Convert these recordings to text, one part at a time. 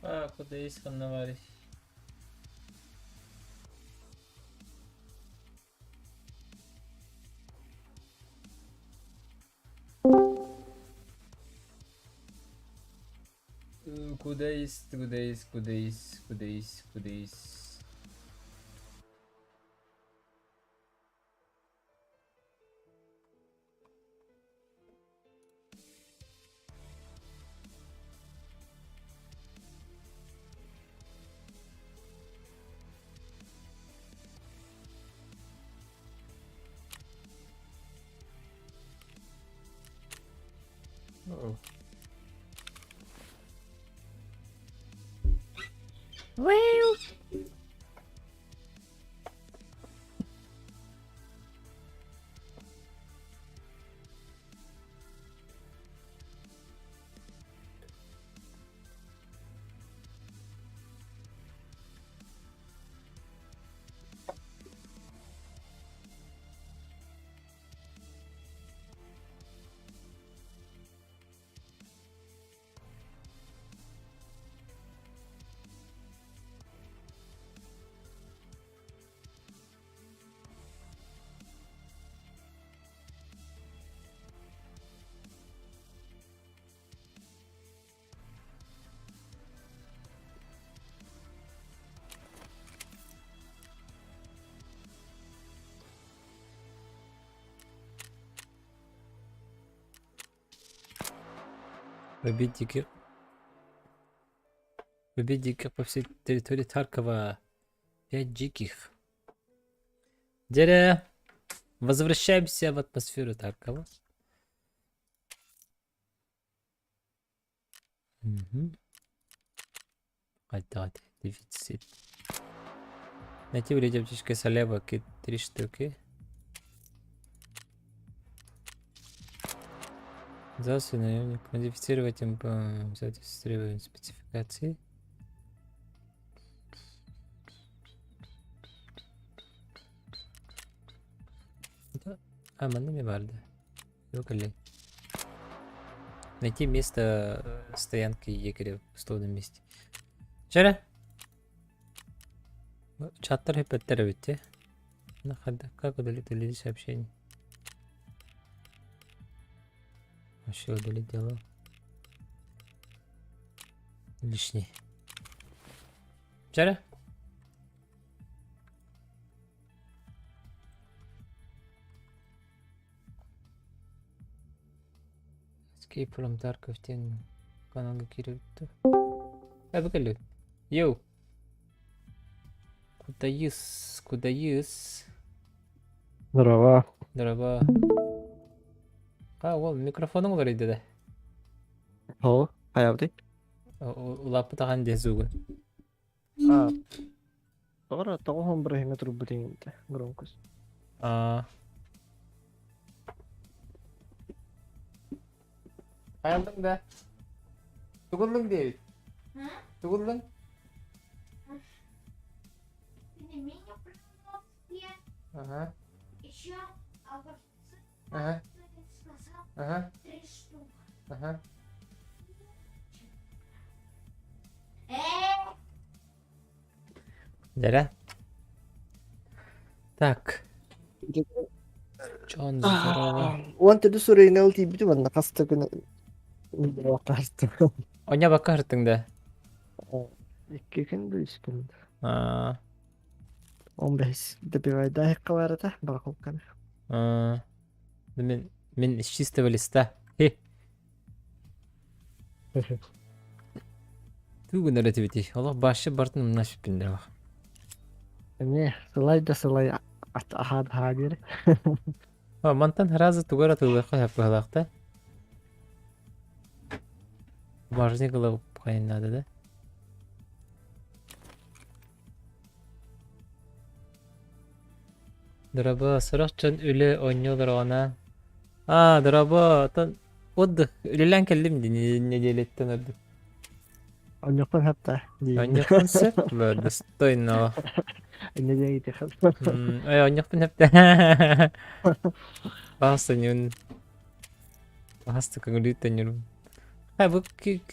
А, куда есть ханна Куда есть, куда есть, куда есть, куда есть, куда есть. Oh. Well. Убить диких. Убить диких по всей территории Таркова. Пять диких. Дядя, возвращаемся в атмосферу Таркова. Угу. Отдать. Дефицит. Найти в аптечке слева три штуки. Здравствуй, наемник. Модифицировать им по соответствии спецификации. А, манна эмиэ баар да? Yok или Найти место э, стоянки егеря в условном месте. Чара? Чаттар хэппэттэр эбит дии. Как удалить удалить сообщение? Вообще удалить дело. Лишний. Чара? Escape from Tarkov диэн каналга киирэбит дуо? Э, бу кэллибит. Йоу! Кудайыс, кудайыс. Здорово. Здорово. А, ол микрофонуҥ уларыйда да? О, хайабытый? Улааппытаҕын диэн зуугун. А, тоҕо тоҕо бырыһыҥҥа турбут иҥинтэ громкость. Аа. Хайаллыҥ да? Тугуллуҥ диэбит? Тугуллуҥ? Ага. Ага. Ага. Ага. Дэрэ. Так. Джон здорово. Уон төдү суруйна ыл тиийбитим уонна хас да күн бакаартым. Оня бакаартыҥ да? Икки күн да үс күн. Аа. Он бэһис добивайдаахха барата барахолканы. Аа. Мин мин с чистого листа. Хе. Тугун эрэ этибитий? Олох башы бартын умна сүппүннэр Эмиэ сылай да сылай аһаан аһаа диэри. Мантан сразу тугу эрэ тыллыахха сөп быһыылаах да. Бумажник ыла надо да? Дорообо, сорох дьон үлэ оонньуу олороҕуна Аа, дорообо, оттон отдых үлэлээн кэллим дии нэдиэлэттэн ордук. Онньохпун хатта диибин. Онньохпун сөп, достойно. Иннэ Ой, онньохпун сөп Баҕас ньун Баҕас көҥүлүү төннөрүм. А, бу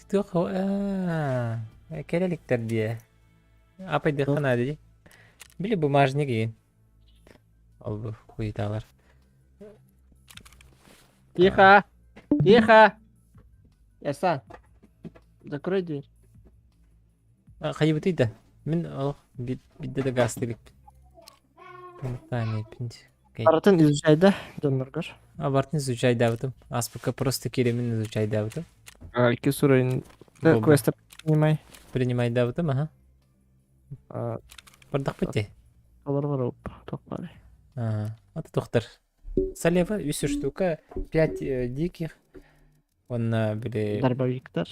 туох аа. Кэлэ иликтэр диэ. Апайдыахха наада дии. Били бумажник иин. Ол бу хуйдаалар. Тихо! Тихо! Эрсан, закрой дверь. Хайыбытый да? Мин олох бидде да гаастыы иликпин. Барытын изучайда дьонноргор. А бартын изучайдаабытым. Аспыкка просто кииремин изучайдаабытым. Икки уровень квеста принимай. Принимайдаабытым, аха. Бардахпыт дии. Олор барып тохпары. Аты тохтар. Салева үс штука, пять диких. Уонна били Дробовиктар.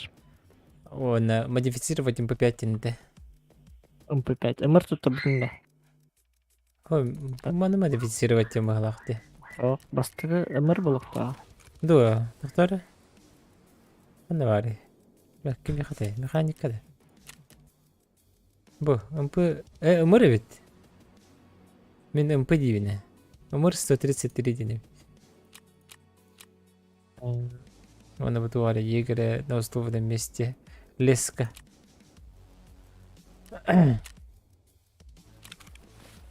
Уонна модифицировать МП5 тинте. МП5. МР тут бүтүннэ. Ой, маны модифицировать тем баһылаах дии. О, бастакы МР булуктаа. Дуо, тохтор. Ханна баарый? Ким мехатай? Механика да. Бу, МП... МР эбит. Мин МП диибинэ. МР 133 диэн эбит. Уонна бу туох эрэ егеря на условном месте. Леска.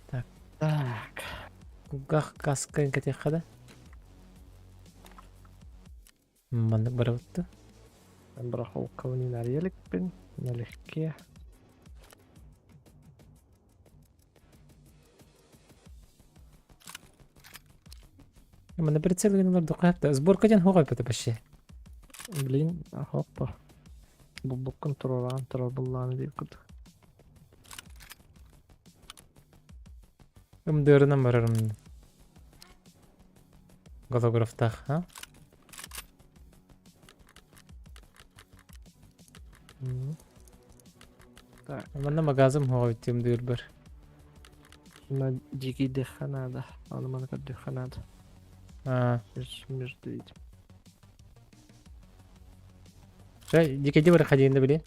Так. Так. Кугах каска кэтиэххэ да? Маннык барабытты. Барахолкабын инарыйа иликпин, налегке. Манна прицел гын олордоххо хапта. Сборка диэн хуох эппэтэ вообще. Блин, хоппа. Булбуккун туруораан турар буллааны диир курдук. Ымдыырынан барарым. Голографтаах, а? Так. Манна магазым хуох эбит ымдыырбар. На дьикийдиэххэ наада. Аны маны көрдүөххэ наада. А. Между этим. Чай, дикэди барахадиинда били?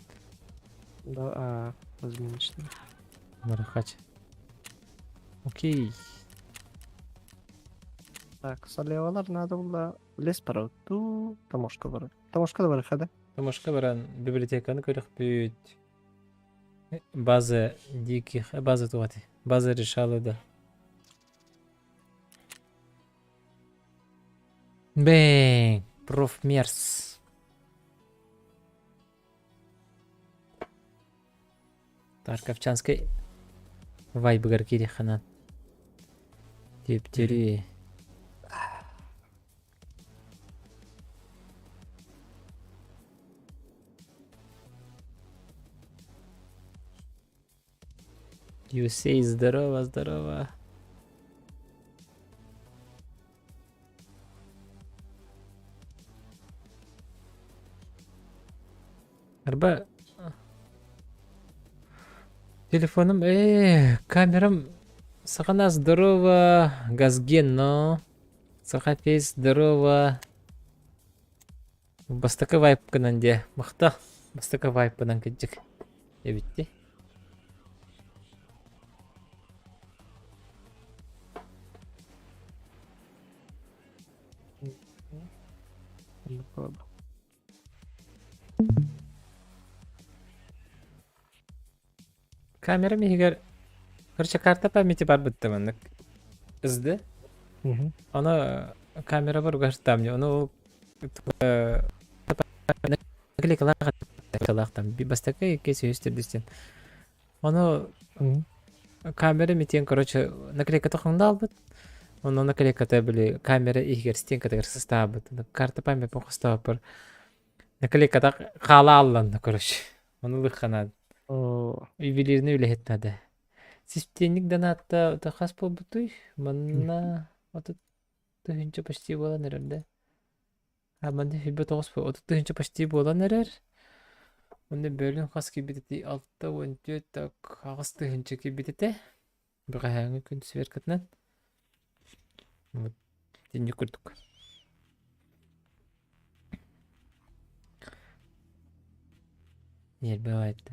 Да, а, разминочный. Барахач. Окей. Так, солевалар надо было лес барабыт таможка бар. Таможка да барыха да? Таможка баран библиотеканы көрөхпүт. База диких, база тугати. База решала да. Бэң, профмерс. Тарковчанскай вайбыгар киириэххэ Түптүрүү. You say здорово, здорово. Арба телефоным камерам сахана здорово газген Сахафейс здорово Бастакы вайпкынан диэ махта бастакы вайпынан кырдьык эбитти. Камерам иһигэр короче карта памяти бар бытта маннык ызды. Ону камера бар угар мне ону ол там бастакы икки сүүс төрдүстен. Ону камера митиэн короче наклейката хоҥно албыт. Онно наклейката били камера иһигэр стенкатыгар сыстаабыт. Карта память хостаабыппар наклейката хаала алланна короче. Ону лыхханаат. Ювелирный үлэһит наада. Системник донатта хас буолбутуй? Манна 30 тыһыынча почти буолан эрэр да. А манна сүүрбэ тоҕус 30 тыһыынча почти буолан эрэр. Онно бөлүн хас киирбит этэй? 64 так 8 тыһыынча киирбит этэ. Бэҕэһээҥҥи күн сверкатынан. Вот итинник курдук. Ньиэрбэ баайда.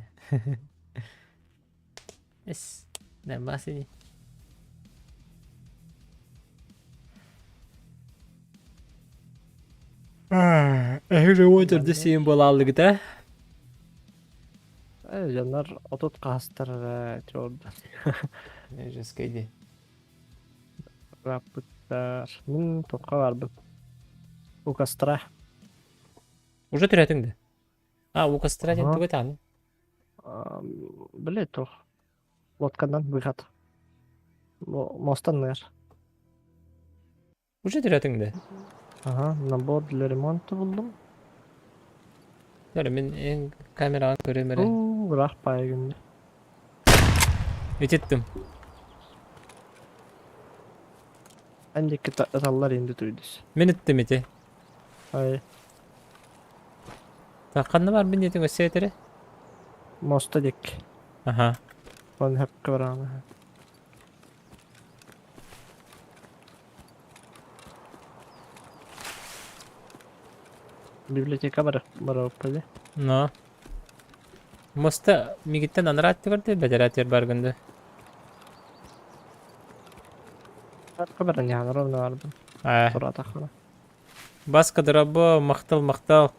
Эс, нормас ини. Эһиги уон төрдүс сиин буолааллыгыта? Э, дьоннор отут хаһыстар эрэ чуордан Жесткий дии. ырааппыттар. Мин туохха барбыт? У костра. Уже төрөөтүҥ да? А, у костра диэн Ага. тугу этэҕиний? Били туох лодканан выход. Мостан ныр. Уже төрөөтүҥ да? Ага, набор для ремонта булдум. Дөрө мин эн камераҕын көрүөм эрэ. Уу, ыраах паайа гынна. Ититтим. Эн диэки ыталлар инди туйдус. Мин иттим ити. Ай, Так ханна барбын диэтиҥ өссө этэрэ? моста диэки. Аха. Он хөпкө бараана. Библиотека бар бараппа Но. Моста мигиттен анараа өттүгэр бэтэрээ өттүгэр баргын да. Арка баран яһан ровно барбын. Аа. Туратахына. Баска дорабо, махтал, махтал.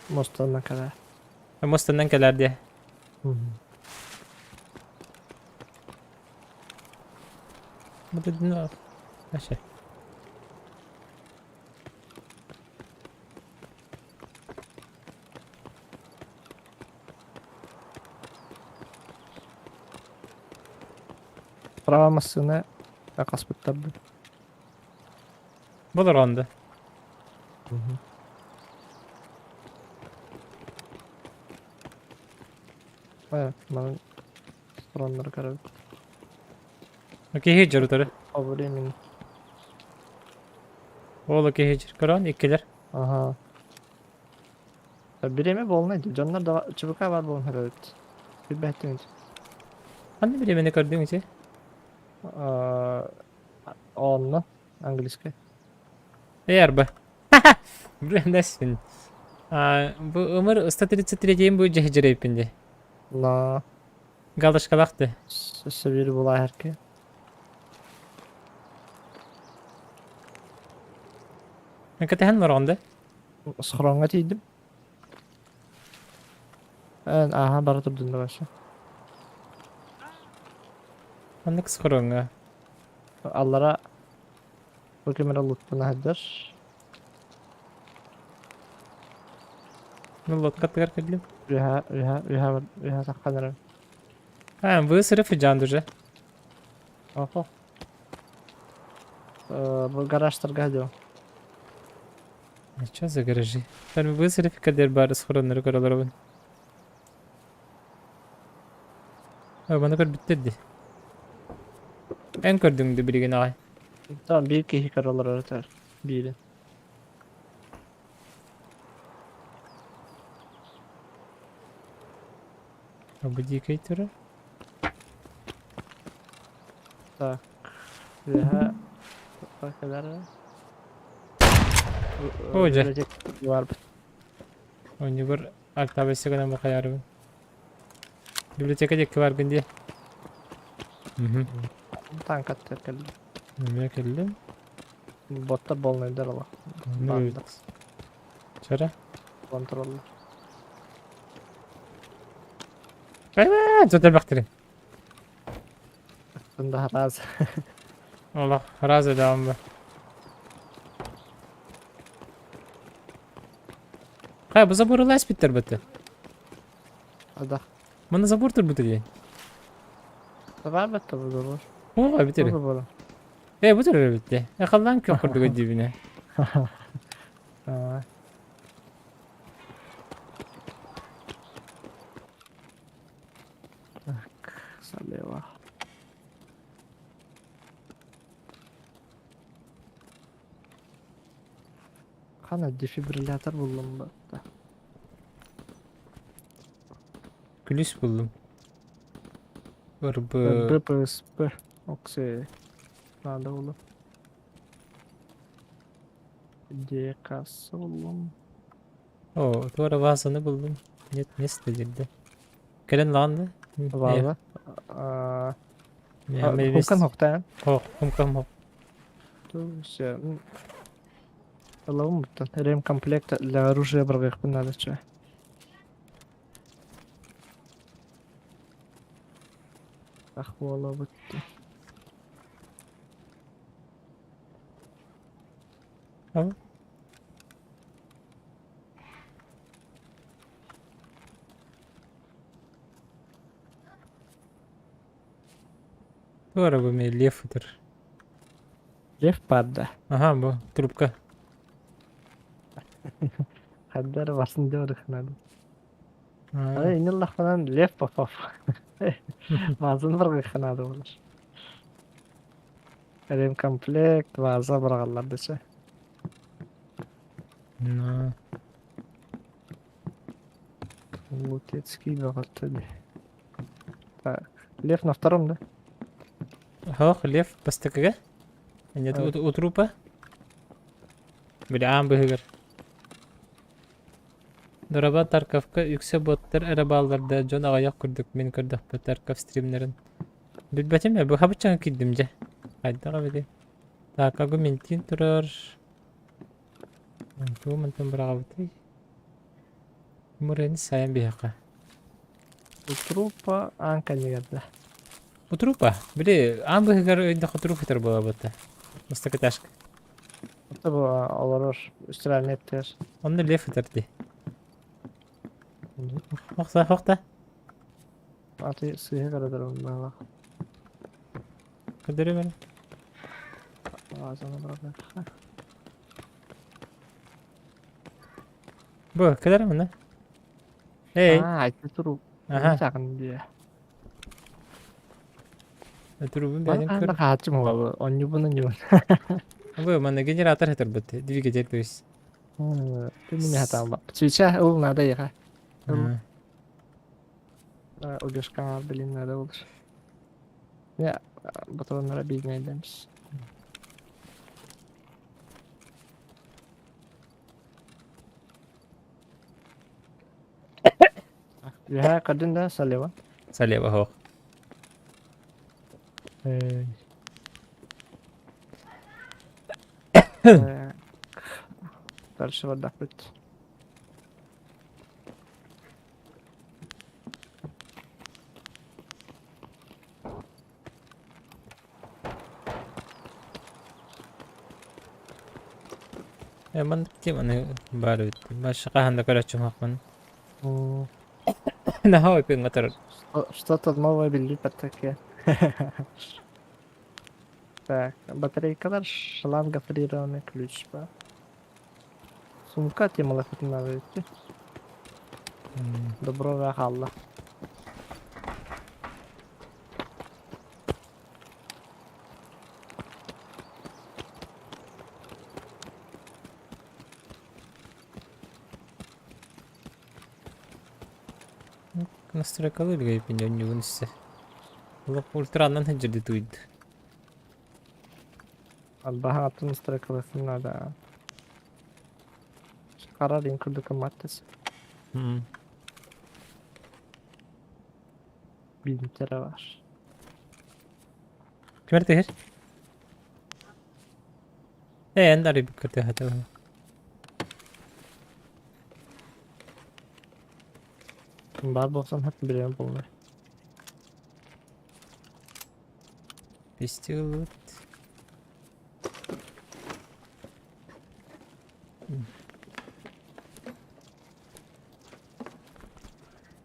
Муостанан кэлэр. Муостанан кэлэр диэ. Вообще. Права массыына хаспыттар Болоронду. Э, маны стороннары көрөбүт. Киһи дьорутары. По времени. Ол киһи көрөн иккилер. Ага. Бириэмэ буолна ди. Дьоннор да ЧВК бар буолан көрөбүт. Билбэттиҥ. Ханна бириэмэни көрдүҥ ити? Онно английскай. Эй, арба. Блин, дэсин. А, бу ымыр 133 бу дьэһдьэрэйпин ди. На Галочкалаах ды. Өссө биир булааһарки. Кэтэһэн мороҕон да? Схроҥҥа тиийдим. Эн ааһа бара турдун да вообще. Ханнык схроҥҥа? Аллара бу ким эрэ луттана сылдьар. Ну, лодкатыгар кэллим. Үһэ, үһэ, үһэ, үһэ саххан эрэ. А, высыры фиджан уже. Охо. Бу гаражтарга сылдьабын. А что за гаражи? Там высыры кадер бар схороннары көрөлөрөбүн. Маны көрбүттэр ди. Эн көрдүҥ ди билигин аҕай. Tamam биир киһи көрөлөр өтөр. Биирин. Бу дикэй турар. Так. Үөһэ кэлэр. О, дьэ. Барбыт. Онньугар альтабессе гынан бахайарыбын. Библиотека диэки баргын дии. Танкаттар кэллим. Эмиэ кэллим. Боттар болнайдар ала. Баандар. Чара. Контроллар. Айва, зөтөлбөхтөрүн. Тында раз. Олох, разы даҕан бу. Хай, бу забор ыласпиттер быты. Ада. Маны забор турбута диэн. Бар бетте бу забор. О, битери. Бу забор. Э, бу турар битте. Э, халлаан күөх курдук дибине. Так, салева. Хана дефибриллятор буллум да. Күлүс буллум. Ырбы. БПСП. Оксе. Надо было. Где касса буллум? О, туора вазаны буллум. Нет, место диирдэ. Кэлэн лаҕан да? Ваза. Хумкан хохтаан. Хох, хумкам хох. Все. Ылабым буттан. Ремкомплект для оружия бырҕыахпын надо че. Ах буолабыт. А? Туора бу эмиэ лев ытыр. Лев падда. Аха бу трубка. Хаддар барсын диорых надо. Аны инниллахпынан Лев Попов. Вазаны бырҕыахха наада буолар. Ремкомплект, ваза быраҕаллар дечэ. Ну. Лутецкий бөҕөтө дии. Так, Лев на втором, да? Ох, Лев бастакыга? Нет, у трупа? Били аан быһыгар. Дороба Тарковка үксэ боттар эрэ бааллар да дьон аҕыйах курдук мин көрдөхпө Тарков стримнэрин. Билбэтим ээ, быһабыччаҥа киирдим дьэ. Хайдах эбитий? Так, аргументин турар. Тугу мантан быраҕабытый? Мурени сайан биһиэхэ. Утрупа аан кэннигэр да. Утрупа? Били аан быһыгар өйдөхө труп ытар буолабыта. Бастакы этажка. Это бу олорор стиральный эттигэр. Онно лев ытар дии. Охта, охта. Аты сыыһа көрөдөр оннаалах. Көрдөрүм эрэ. Аазаны быраҕыахха. Бу, кэлэр мына. Эй. Аа, айты туру. Аха. Саҕын дии. Трубун Маны бэйэтин хаһан көр. да хааччым уолу, онньубун онньубун. Бу манна генератор хатырбыт. Двигатель то есть. Ты меня там. Свеча ыл надо еха. Ыл. Убежка, блин, надо лучше. Я патроннара биирнэйдэмс. Үһээ көрдүн да Салева? Салева оһох. Дальше бардахпыт. Э, маннык теманы баар эбит. Баша хаһан да көрөөччүм Наһаа ойпуҥҥа турар. Что-то новое биллибэт такие. Так, батарейкалар шланг гофрированный ключ ба. Сумка темалахытын надо идти. Добро хаалла. Настройкалыы билгэйпин дьонньугун истэ. Олох ультранан сылдьырды тууйду. Албаһа атын настройкалыахпын наада. Хара диэн курдук ымматтас. Бинтера бар. Кимэр түһэр? Ээ, эн арыйбыкка түһэтэ. Баар буолсан хат билиэн буолла. Вести ылбыт.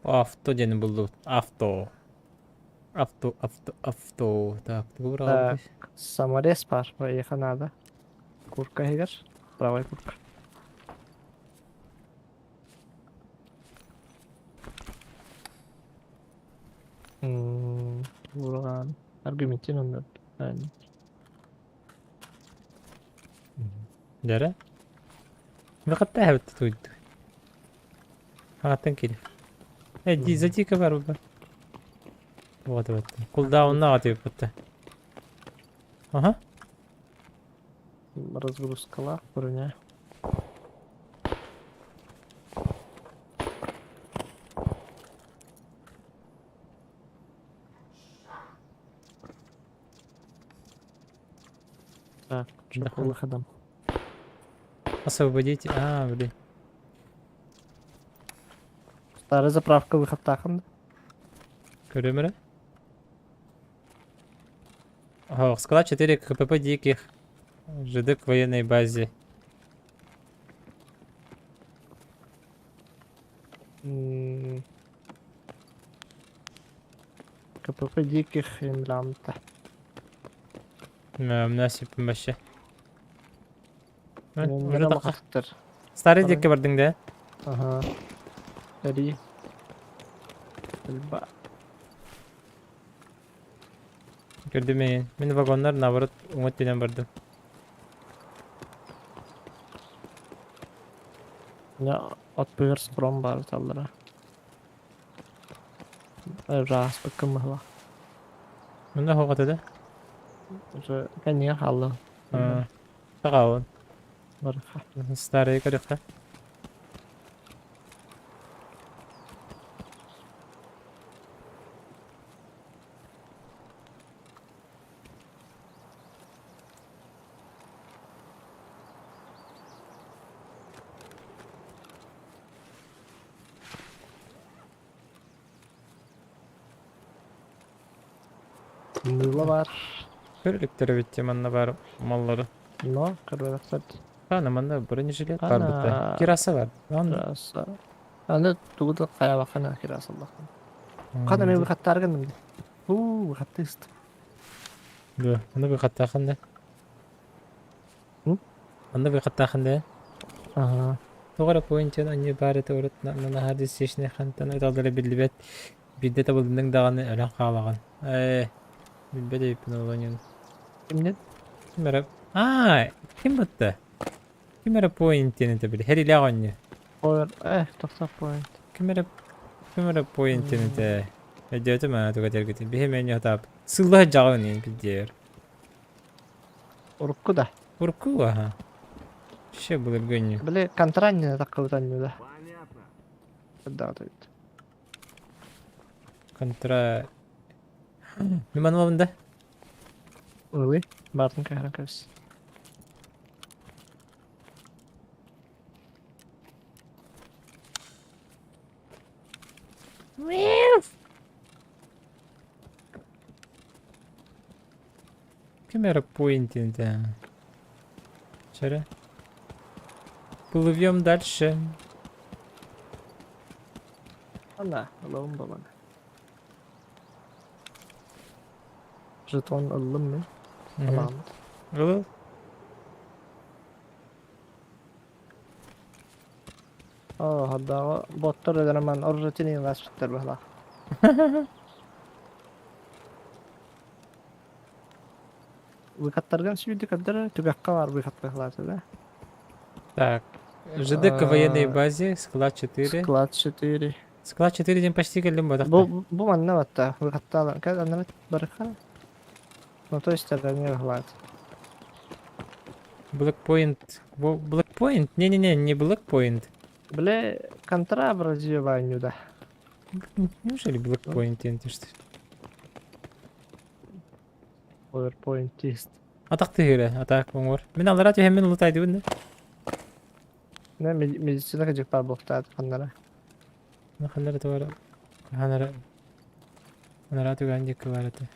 Авто диэни буллубут. Авто. Авто, авто, авто. Так, тугу Так, быраҕабытый? саморез баар, эйиэхэ наада. Курка иһигэр, правай курка. Ураган. Аргументин онно. Дьэрэ? Бэҕэттээ эбит тутуйду. Аҕаттан киирэ. Э, ди затика бар бу. Вот вот. Кулдаунна атыыппытта. Аха. Разгрузкалаах броня. Так, что по выходам? Освободите. А, блин. Старая заправка выход тахын. Көрөмөрө. О, склад 4 КПП диких. ЖД к военной базе. КПП диких емламта. Мына сиппин вообще. Уже Уже махаттар. Старый дикке бардың да? Ага. Эри. Элба. Көрдүм мен. Мин вагоннар наоборот уҥа өттүнэн бардым. Я от спром бар таллара. Раз быккым Мында хоҕото да? Уже кэннигэ хаалла. Таҕаабын. Барыха. Старый көрүөххэ. Мыла бар. Көрүлүктэр эбит манна бар маллары. Но, көрбөтөхтөр. Ана манна бронежилет бар Ана. битте. Кираса бар. Ан. Кираса. Аны тугу да хайабакана кирасаллах. Кана мен выходтаргын. У, выходтыст. Да, аны выходтаахын да. М? Аны выходтаахын да. Ага. Тоҕо эрэ поинтен анньыы баар этэ урут наһаа десечный хантан ыталлара биллибэт. Биирдэ табылынныҥ даҕаны өлөн хаалаҕын. Ээ, билбэт эбиппин ол оонньууну. Кимнин? Ким эрэ... Аа, ким бытта? Ким эрэ поинтен этэ били. Хэрилээх оонньуу. Ой, тохтоо point. Ким эрэ... Ким эрэ поинтен этэ. Өйдөөтүм аа туга этэргитин. Биһи эмиэ оонньоотаап. Сыллаһа дьаҕын иин билдиэр. Урукку да. Урукку аха. Вообще былыргы оонньуу. Били контраннина таккыбытан да. Да, то есть. Контра... Миманлабын да? Ылы, бартын кайран кабис. Ким эрэ поинтин да. Чэрэ. Плывем дальше. Ана, ылым балан. Жетон ыллым мин. Ылам. Ыл. О, хаддаҕа боттор өлөрөмөн оржетини ласпыттар быһалаах. Выходтарган сүүрдү көрдөрө түгэххэ бар выход быһалаата да. Так. ЖД к военной базе, склад 4. Склад 4. Склад 4 диэн почти кэллим бодохто. Бу бу манна батта выходтаалар кэл аннары барыха. Ну то есть не быһалаат. Blackpoint. Blackpoint? Не-не-не, не Blackpoint. Бile контра образованию да. Неужели Blackpoint диэн что? PowerPoint тест. Атах тыһыра, атак оҥор. Мин аллара түһэн мин улутайдыбын да. Не медицина кыдьык бар буохтаат ханнара. Ханнара туара. Ханара. Ханара түгэн дикки бар этэ.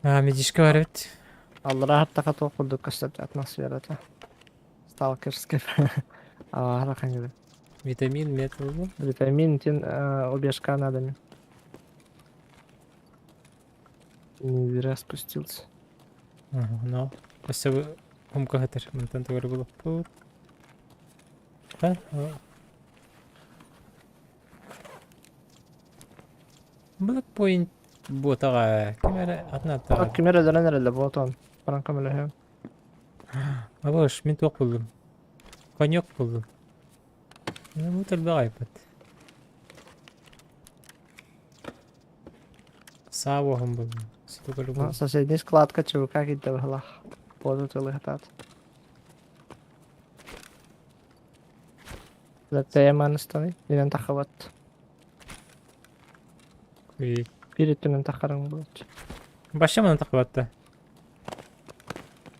А, медичка бар эбит. Аллара хаттака туох курдук көстөр атмосферата. Сталкерский. Аара ханьы. Витамин, метал. Витамин тин убежка надо мне. Не зря спустился. Ага, но. Өссө умка хатыр. Мантан тугары булуппут. Да? Blackpoint буотаҕа. Ким эрэ атын аттаҕа. Ким эрэ өлөрөн эрэллэр буотон. Баран көмөлөһүөм. Абыш, мин туох буллум? Конек буллум. Бу элбэх айбыт. Саа уоһун буллум. Сутугары буллум. Соседний складка ЧВК киирдэ быһылаах. Буоту тылыһытаат. Лэптэйэ маныстаны. Инэн тахабат. Күй. Биир өттүнэн таххарыҥ буолчу. Вообще манан таххыбатта.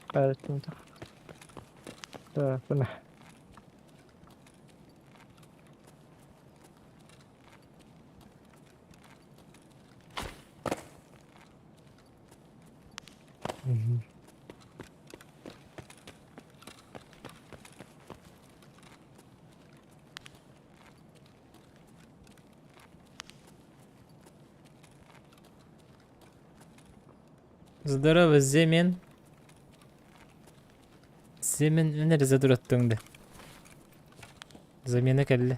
Хайа өттүнэн тах. Да, бына. Мгм. Здорово, Земен. Земен өнер задураттың да. Замена кэллэ.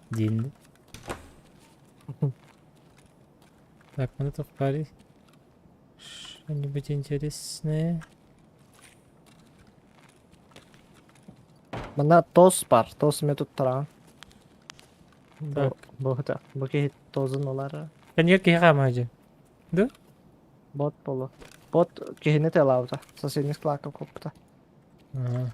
Диинни. Так, мы тут пари. Что-нибудь интересное. Манна тос бар, тос эмэ туттараҕын. Бу Так. бу бу киһи тозун ылар. Кэнигэр киһи хаамаһы Да? Бот болу. Бот киһини тыалаабыта. Соседний складка куппута. Ага.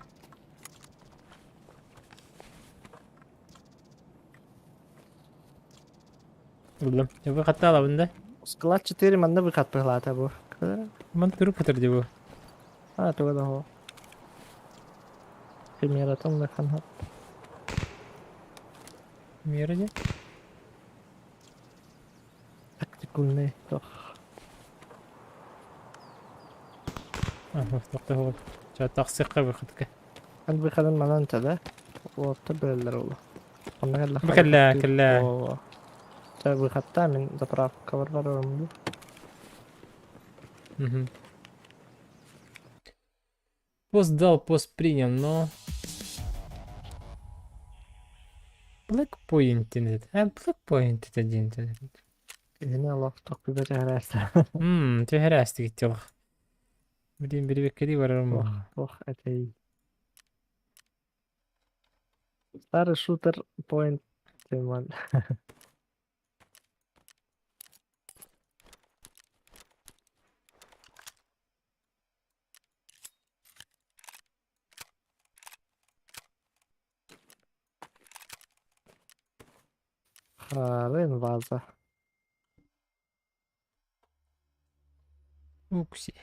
Буллум. Я хатта алабын да? Склад 4 манна выход быһылаата бу. Ман турук хатыр ди бу. А, туга да хо. Примератын лахан хат. Мера ди? Тактикульный тох. А, тохта Ча тахсыкка выходка. Ан выходын манан да? Уотта бөллөр олу. Онна кэллэ Бу кэллэ, кэллэ. Ча выходта мин заправка бар барарым Угу. Пост дал, пост принял, но... Black Point это. А, Black Point это один. Киһини олохтох күбэ түһэрээстэ. Ммм, түһэрээстик итти Блин, беребеккери барарым. Ох, ох, это Старый шутер point Тимон. Харын ваза. Укси.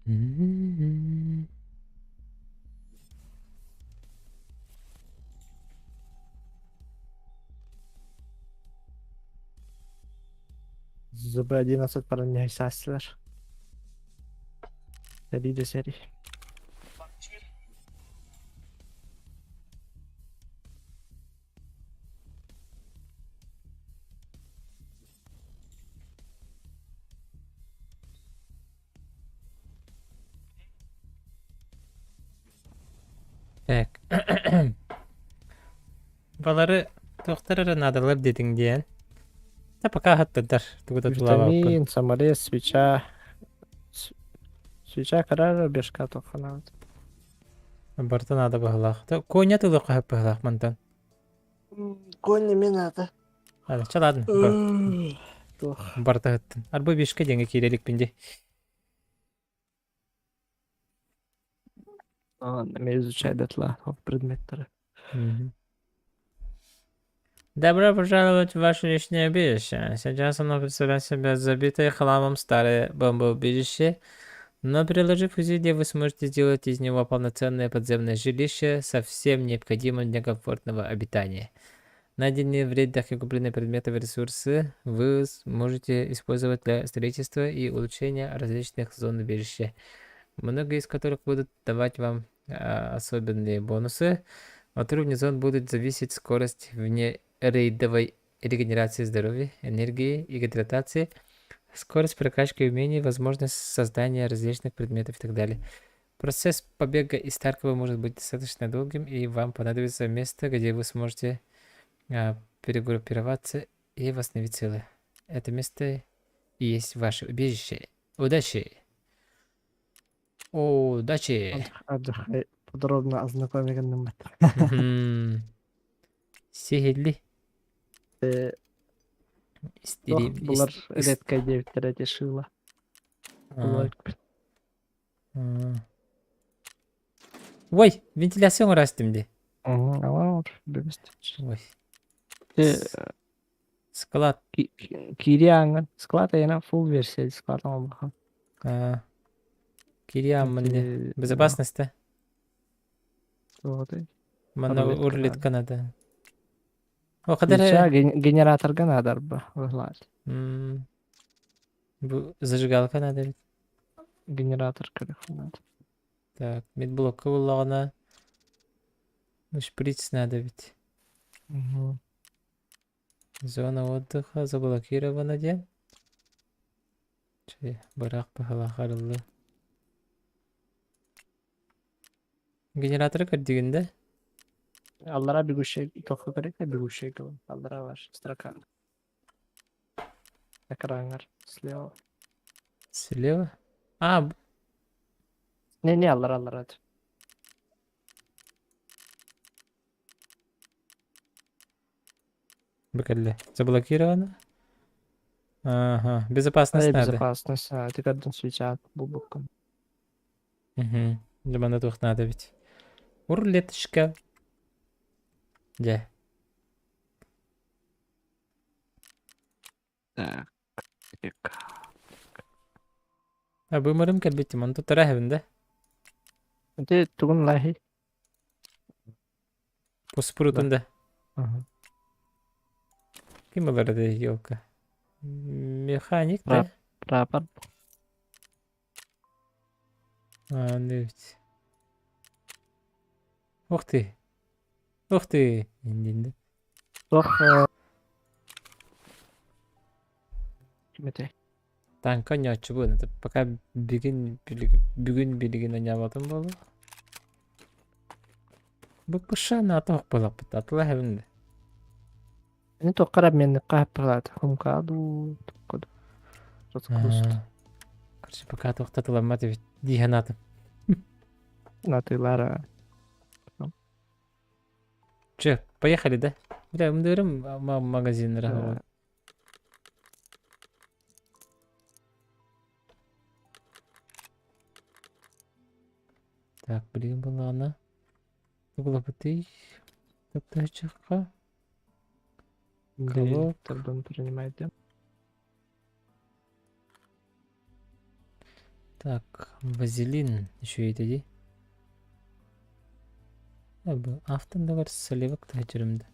М-м-м. ЗБ-11 параньяйсаастылар. Сэрии да сэрии. Так. Балары туохтар эрэ наадалар диэтиҥ диэн. Да пока аһаттардар тугу да тулаабаппын. Витамин, саморез, свеча. Свеча карара бешка тоханаат. Барыта наада быһылаах. Коня тылы хаһып быһылаах мантан. Кони мен надо. Ладно, ча ладно. Туох. Барыта аһыттын. Арбы бешке диэҥҥэ киирэ иликпин дии. Эме изучай дотла предметтары. Добро пожаловать в ваше личное убежище. Сейчас оно представляет себя забитое хламом старое бомбоубежище, но приложив усилия, вы сможете сделать из него полноценное подземное жилище со всем необходимым для комфортного обитания. Найденные в рейдах и купленные предметы и ресурсы вы сможете использовать для строительства и улучшения различных зон убежища, многие из которых будут давать вам особенные бонусы. От уровня зон будет зависеть скорость вне рейдовой регенерации здоровья, энергии и гидратации, скорость прокачки умений, возможность создания различных предметов и так далее. Процесс побега из Таркова может быть достаточно долгим, и вам понадобится место, где вы сможете перегруппироваться и восстановить силы. Это место и есть ваше убежище. Удачи! Удачи! Отдыхай. Подробно ознакомить. Сиһилии. Туох булар редкай диэбиттэрэ ити шыла. Ой, вентиляция оҥоростум дии. Ой. Склад. Киири ааҥҥын. Склад айана full версия склад оҥорбуха. Киири ааммын дии. Безопасность да? Манна рулетка надо. О, генераторга надо арба. Бу зажигалка надо ведь. Генератор көрөх надо. Так, медблокка буллаҕына шприц надо ведь. Угу. Зона отдыха заблокирована диэн. Чэ, быраах быһалаах арыллы. Генераторы көрдүгүн да? Аллара бегущая тоққа керек бегущая кылын. Аллара бар строка. Экраңар слева. Слева? А, Не, не, аллара, аллара. Бу кэллэ. Заблокировано? Ага, безопасность Эй, надо. безопасность. А, ты көрдүн свеча булбуккун. Угу. Дьэ, туох надо ведь. Рулеточка. Дьэ. Так. А бымырым кэлбиттим, онто тура да? Ити тугун лахи? Пуспурутун да. Ага. Ким ылар да елка? Механик, да? Прапор. А, ну ведь. Ух ты. Ух ты. Индинди. Туох ким этэй? Танка ньооччубун. Пока бүгүн бүгүн билигин анньаабатым буолуо. Бу пышааны атах буолаппыт. Атыла хэбин да. Ини туохха эрэ обменникка хаппалаата. Хумка дуу, туохха дуу. Разгруз. Короче, пока туохтатыламмат эбит дии санаатым. Атыылаара. Че, поехали, да? Бля, ымдырым магазиннара. Так, билигин буллаҕына тугулапытый таптаачахха Колок. Директордон принимайте. Так, вазелин еще ити дии. Бу автандагар сливок таһычырымда.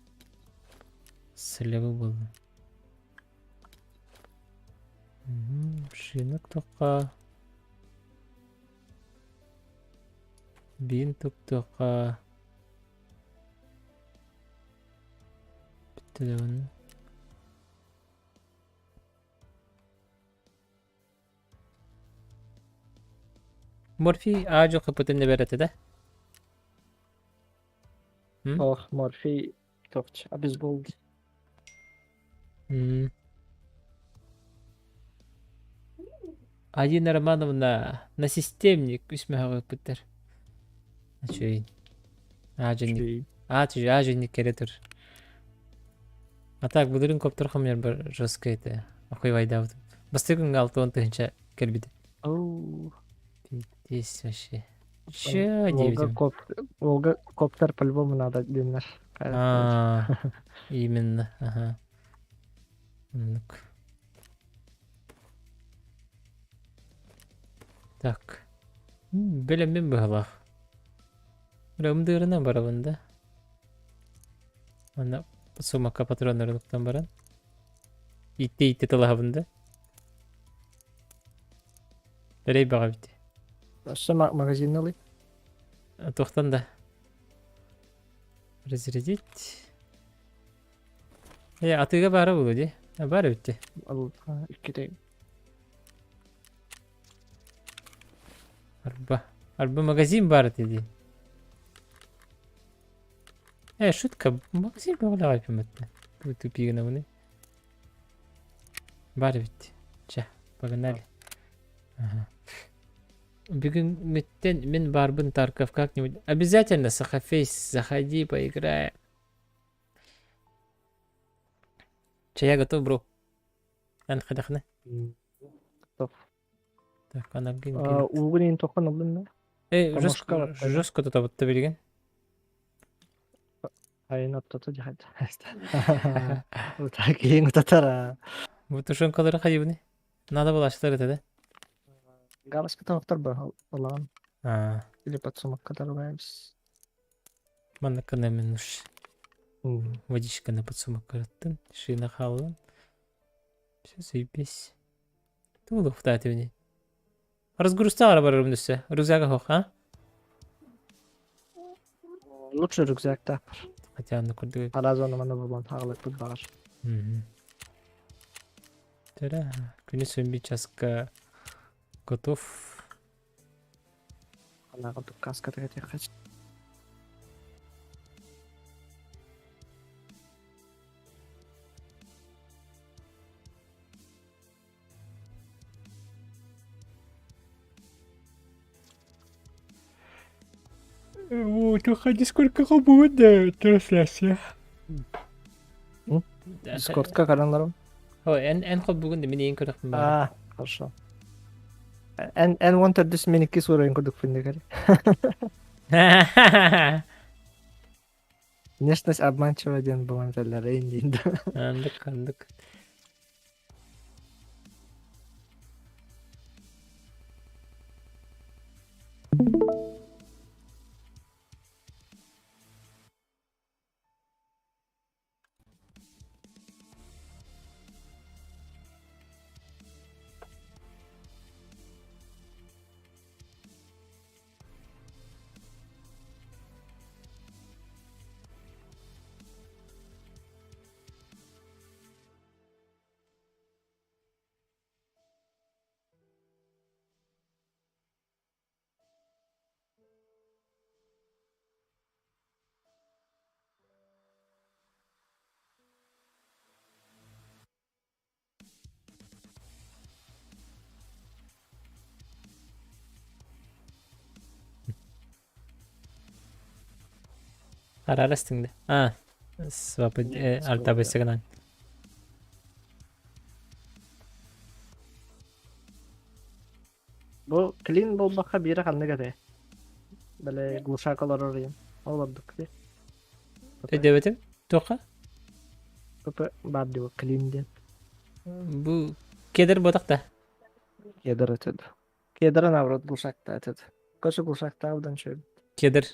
Сливы буолла. Шинок тоққа. Бин туктуохха. Бүттэ даҕаны. Морфий аа-дьуо хыппытын эбэр этэ да? М? Ох, морфий тохч обезбол. М. Алина Романовна на системник үс мөһөҕү ыппыттар. Үчүгэй. Аа-дьэнник Үчүгэй. аа-дьэнник кэлэ тур. А так былырыын коптор хомуйарбар жестко этэ. Охуйбайдаабытым. Бастакы күҥҥэ 60 тыһыынча кэлбитэ. Оу. Пиздец вообще. Чё Волга диэбитим. коп Волга коптер по-любому надо диэннэр. А, именно, ага. Оннук. Так. Бэлэммин быһалаах. Ымдыырынан барабын да. Манна сумакка патроннары туттан баран. Итти-итти тылаһабын да. Эрэй бөҕө эбит. Өссө магазинна ылый. Туохтан да. Разрядить. Э, атыыга баара буолуо дии. Баар эбит дии. Иккитэ. Арба. Арба магазин баар этэ дии. Э, шутка, магазин бөҕөлөөх айпыммыт. Тупик гынабыный. Баар эбит. Чэ, погнали. Ага. Бүгүҥҥүттэн мин баарбын Тарков как-нибудь. Обязательно Сахафейс, заходи, поиграй. Че, я готов, бро. Эн хайдахны? Стоп. Так, анаргин кин. Уугун иин тохон ыллын да? Э, Томошка жестко, жестко тутабытта билигин. Айын оттото дьахат. Киһиң утатара. Бу тушенкалары хайыбыны? Надо было аштар это, да? Галочка тоһохтор ба олаган. А, Или подсумокка тарбайбыз. манна кына уж водичканы подсумок караттын, шина хаалын. Все, заебись. Тулух втативни. Разгрузтаара барарым өссө. Рюкзага хох, а? Лучше рюкзакта. Хотя онно курдук. Аразона мана булан хаалыкпыт баҕар. Төрө күнүс өмби часка готов. Анаға каска тегетиэххэ. Вот, уходи, сколько будет трансляция. Дискордка каранларым. Ой, эн эн хол бүгүн мин ең көрөкпүн баар. А, хорошо. Эн эн уон төрдүс мин икки суурайын курдук күндүгэр. Внешность обманчива диэн буолан этэллэр диин да. Андык, андык. Арарастың да. А, свапы альта бысыгынан. Бу клин буолбакка биирэ ханнык этэй? Бэлэ глушак олорор ийэм. Ол ордук дии. Өйдөөбөтүм. Туохха? ПП баар дии клин диэн. Бу кедр ботах да. Кедр өтөд. Кедр наоборот глушакта өтөд. Короче, глушакта абдан чөй. Кедр.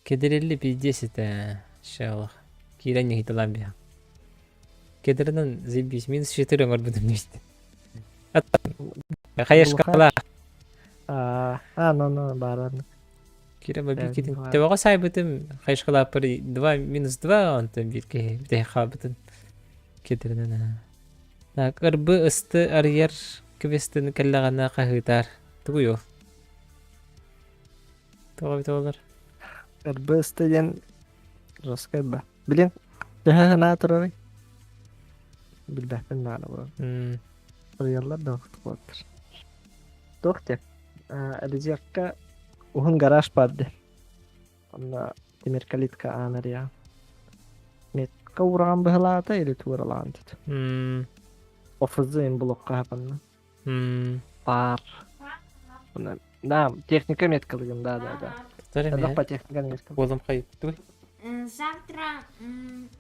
Кедрелли пиздец это. Шалах. Киирэн нихиталаан биһа. Кедрынан заебись. Минус 4 оҥорбутум дии. Хайашкала. А, а, ну, ну, баар. Кира бабикитин. Тэбэҕэ саайбытым хайышкалааппар 2 минус 2 онтон биир киһи бүтэһи хаалбытын кедринэн. Так, ырбы ысты арыйар квестин кэллэҕинэ хаһыытаар. Тугуй ол? Тоҕо эбитэ буолар? Ырбы ысты диэн жесткай ба. Билин, төһө санаа турарый? Билбэппин наада буолан. Арыйаллар да вахтылаттар. Туох диэн? Резервка уһун гараж баар дии. Онно тимир калитка аан арыйаҕын. Метка уураҕан быһалаата или тууралаан тут. Офз блокка хапанна. Паар. Да, техника меткалыгын, да, да, да. Повтори по техника метка. Уолум хайыттый. Завтра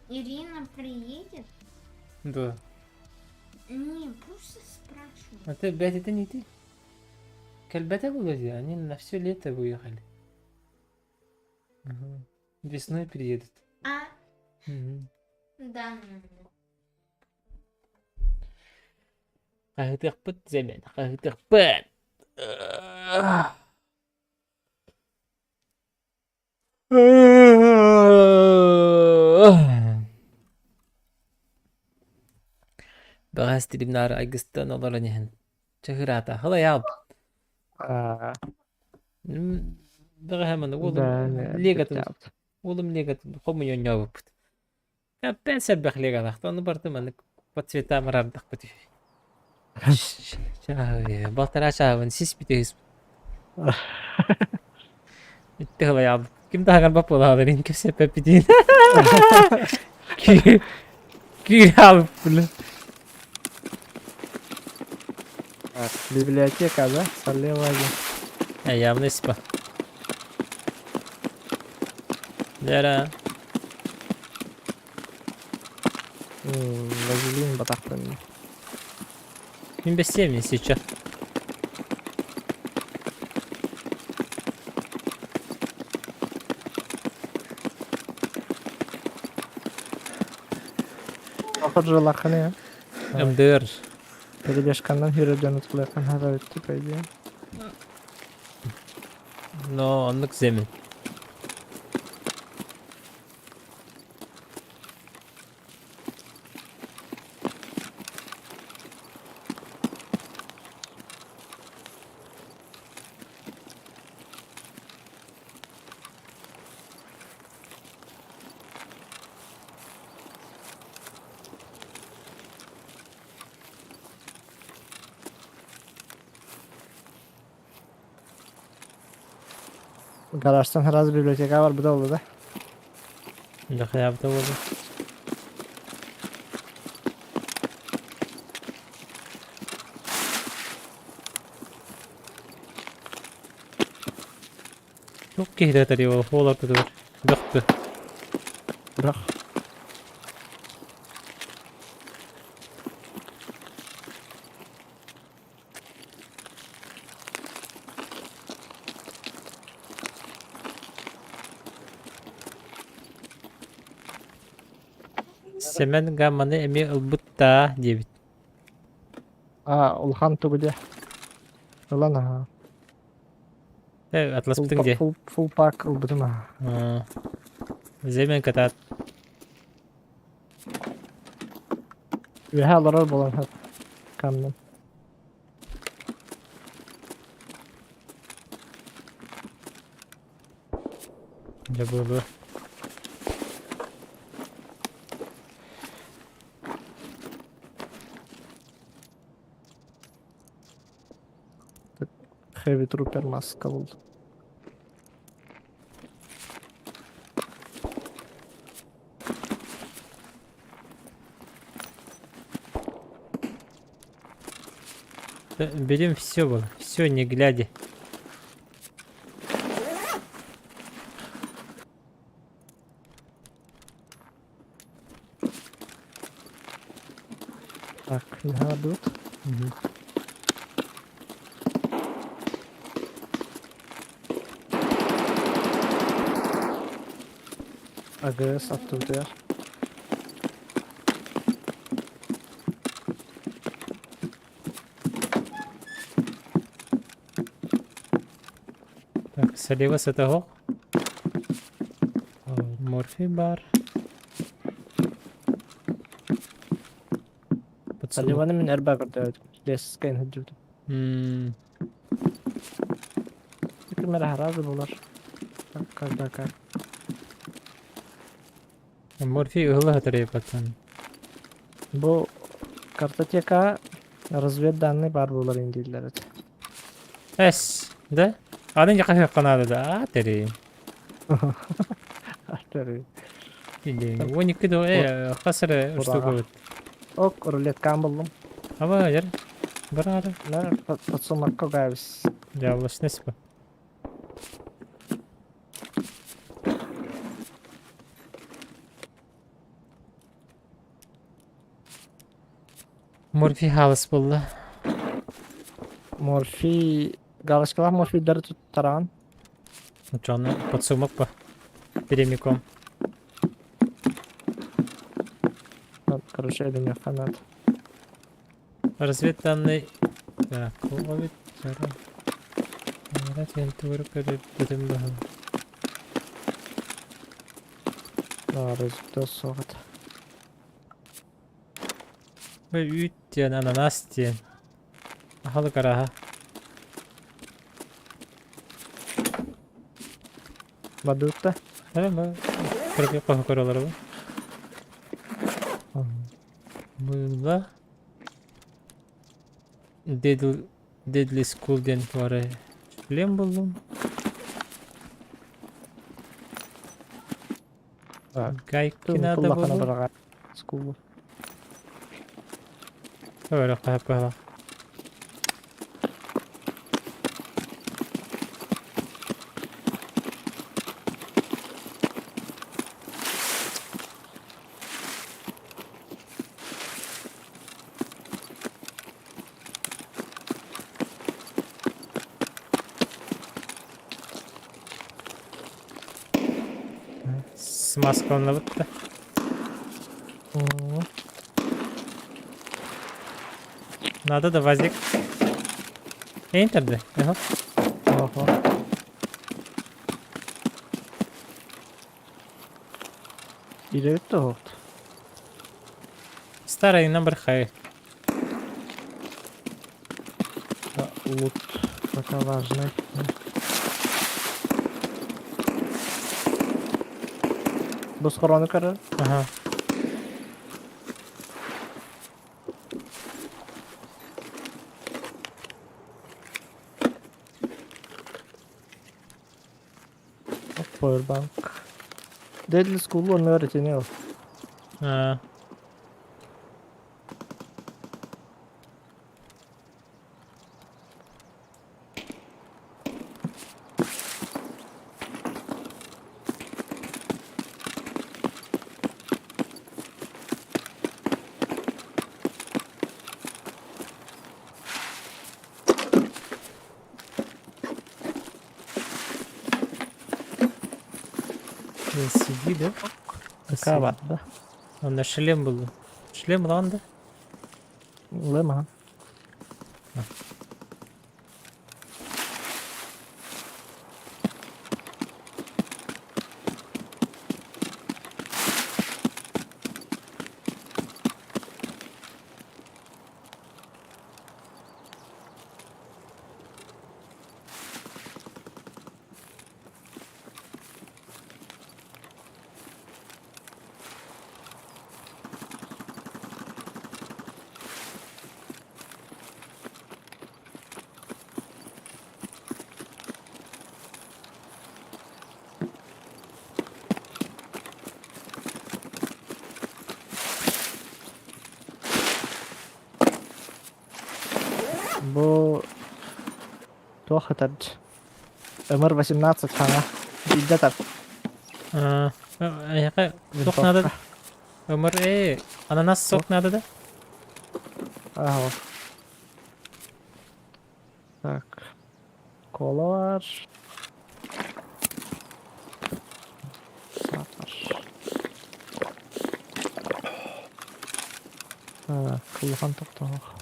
Ирина приедет? Да. Не, просто спрашиваю. А ты, блядь, это не ты? Кэлбэтэ буолуо дии, они на все лето выехали. Ага. Весной приедут. А? Мгм. Да. Хаһытыахпыт Зэмэн, хаһытыахпыт! Бэҕэһээ стримнаары айгыстан олорон иһэн чаһыраата халайаал бэҕэһээ маны уолум легатын уолум легатын хомуйа оонньообуппут Опять сэрбэх легалаах ону барыта маннык по цветам араардахпыт үһү балтараа чаабын сис бүтүһүс Итти халайаабыт ким да хагарбат буолааларын кэпсэппэппитин киир хаалбыт. Так, библиотека, да? Слева один. Явно спа. Дара. Вазелин батахтан. Мин бэссиэм сейчас. Похоже, МДР. Перебежканнан хүрэрдэн утулуохха наада эбит по идее. Но оннук земин. Гаражтан сразу библиотека бар бу да да. Дохуябыта буолла. Туох киһитэ этэрий ол уол ортотугар бөхтө. Бөх. Сэмэн гамманы эмиэ ылбыт даа диэбит. А, улахан тугу диэ. Ылан аһаа. Э, атласпытыҥ дии. Фул пак ылбытым аһаа. Земен кытаат. Үөһэ олорор буолан камнын. Дьэ буолуо. Heavy Trooper маска булдум. Берем все было, все не глядя. Так, не тут. Угу. АГС аттыбытыгар. Так, слева с этого. Морфий бар. Саливаны мин эрбэ көрдөөбүтүм. Лесскайын сылдьыбытым. Ким эрэ сразу булар. Когда как. Морфий ыһыла сытар пацан. Бу картотека разведданные баар буолар дииллэр этэ. Эс, да? Аны дьэ наада да, а тэрий. Тэрий. 12 до хас эрэ штука бит. Ок, рулеткаан буллум. Аба, дьэр. Бараары. Нэр подсумакка габис. Дьааллашны спа. Морфий хаалыс буолла. Морфий галочкалаах морфийдары туттараҕын. Оччоҕуна подсумок па. Прямиком. Короче, эбиниэххэ наада. Разведданный... Так, ловит... Разведка суох этэ. Үүт диэн, ананас диэн. Аһылык арааһа. Бадыытта? Кыргы хоһу көрөлөр Мыла. Deadly, Deadly School диэн туары шлем буллум. Гайки надо было. School. Öyle кайып Смазкаланабыт да. Надо да вазик. Энтерді. Ага. Ого. Илэбит да оһохт. Старый number high. Да, лут пока важный. Бу схорону көрөр. Ага. Powerbank. Deadly School оннугар итини ыл. А, CD да? Такая бар, да? Онно шлем был. Шлем булан да? Лыма. Бу туох ытард? Ымыр 18 хаҥа. Илдьэ тарт. Эһиэхэ туох наада? Ымыр ананас сок наада да? Ага. Так. Кола бар. Сахар. Так, улахан тохтоох.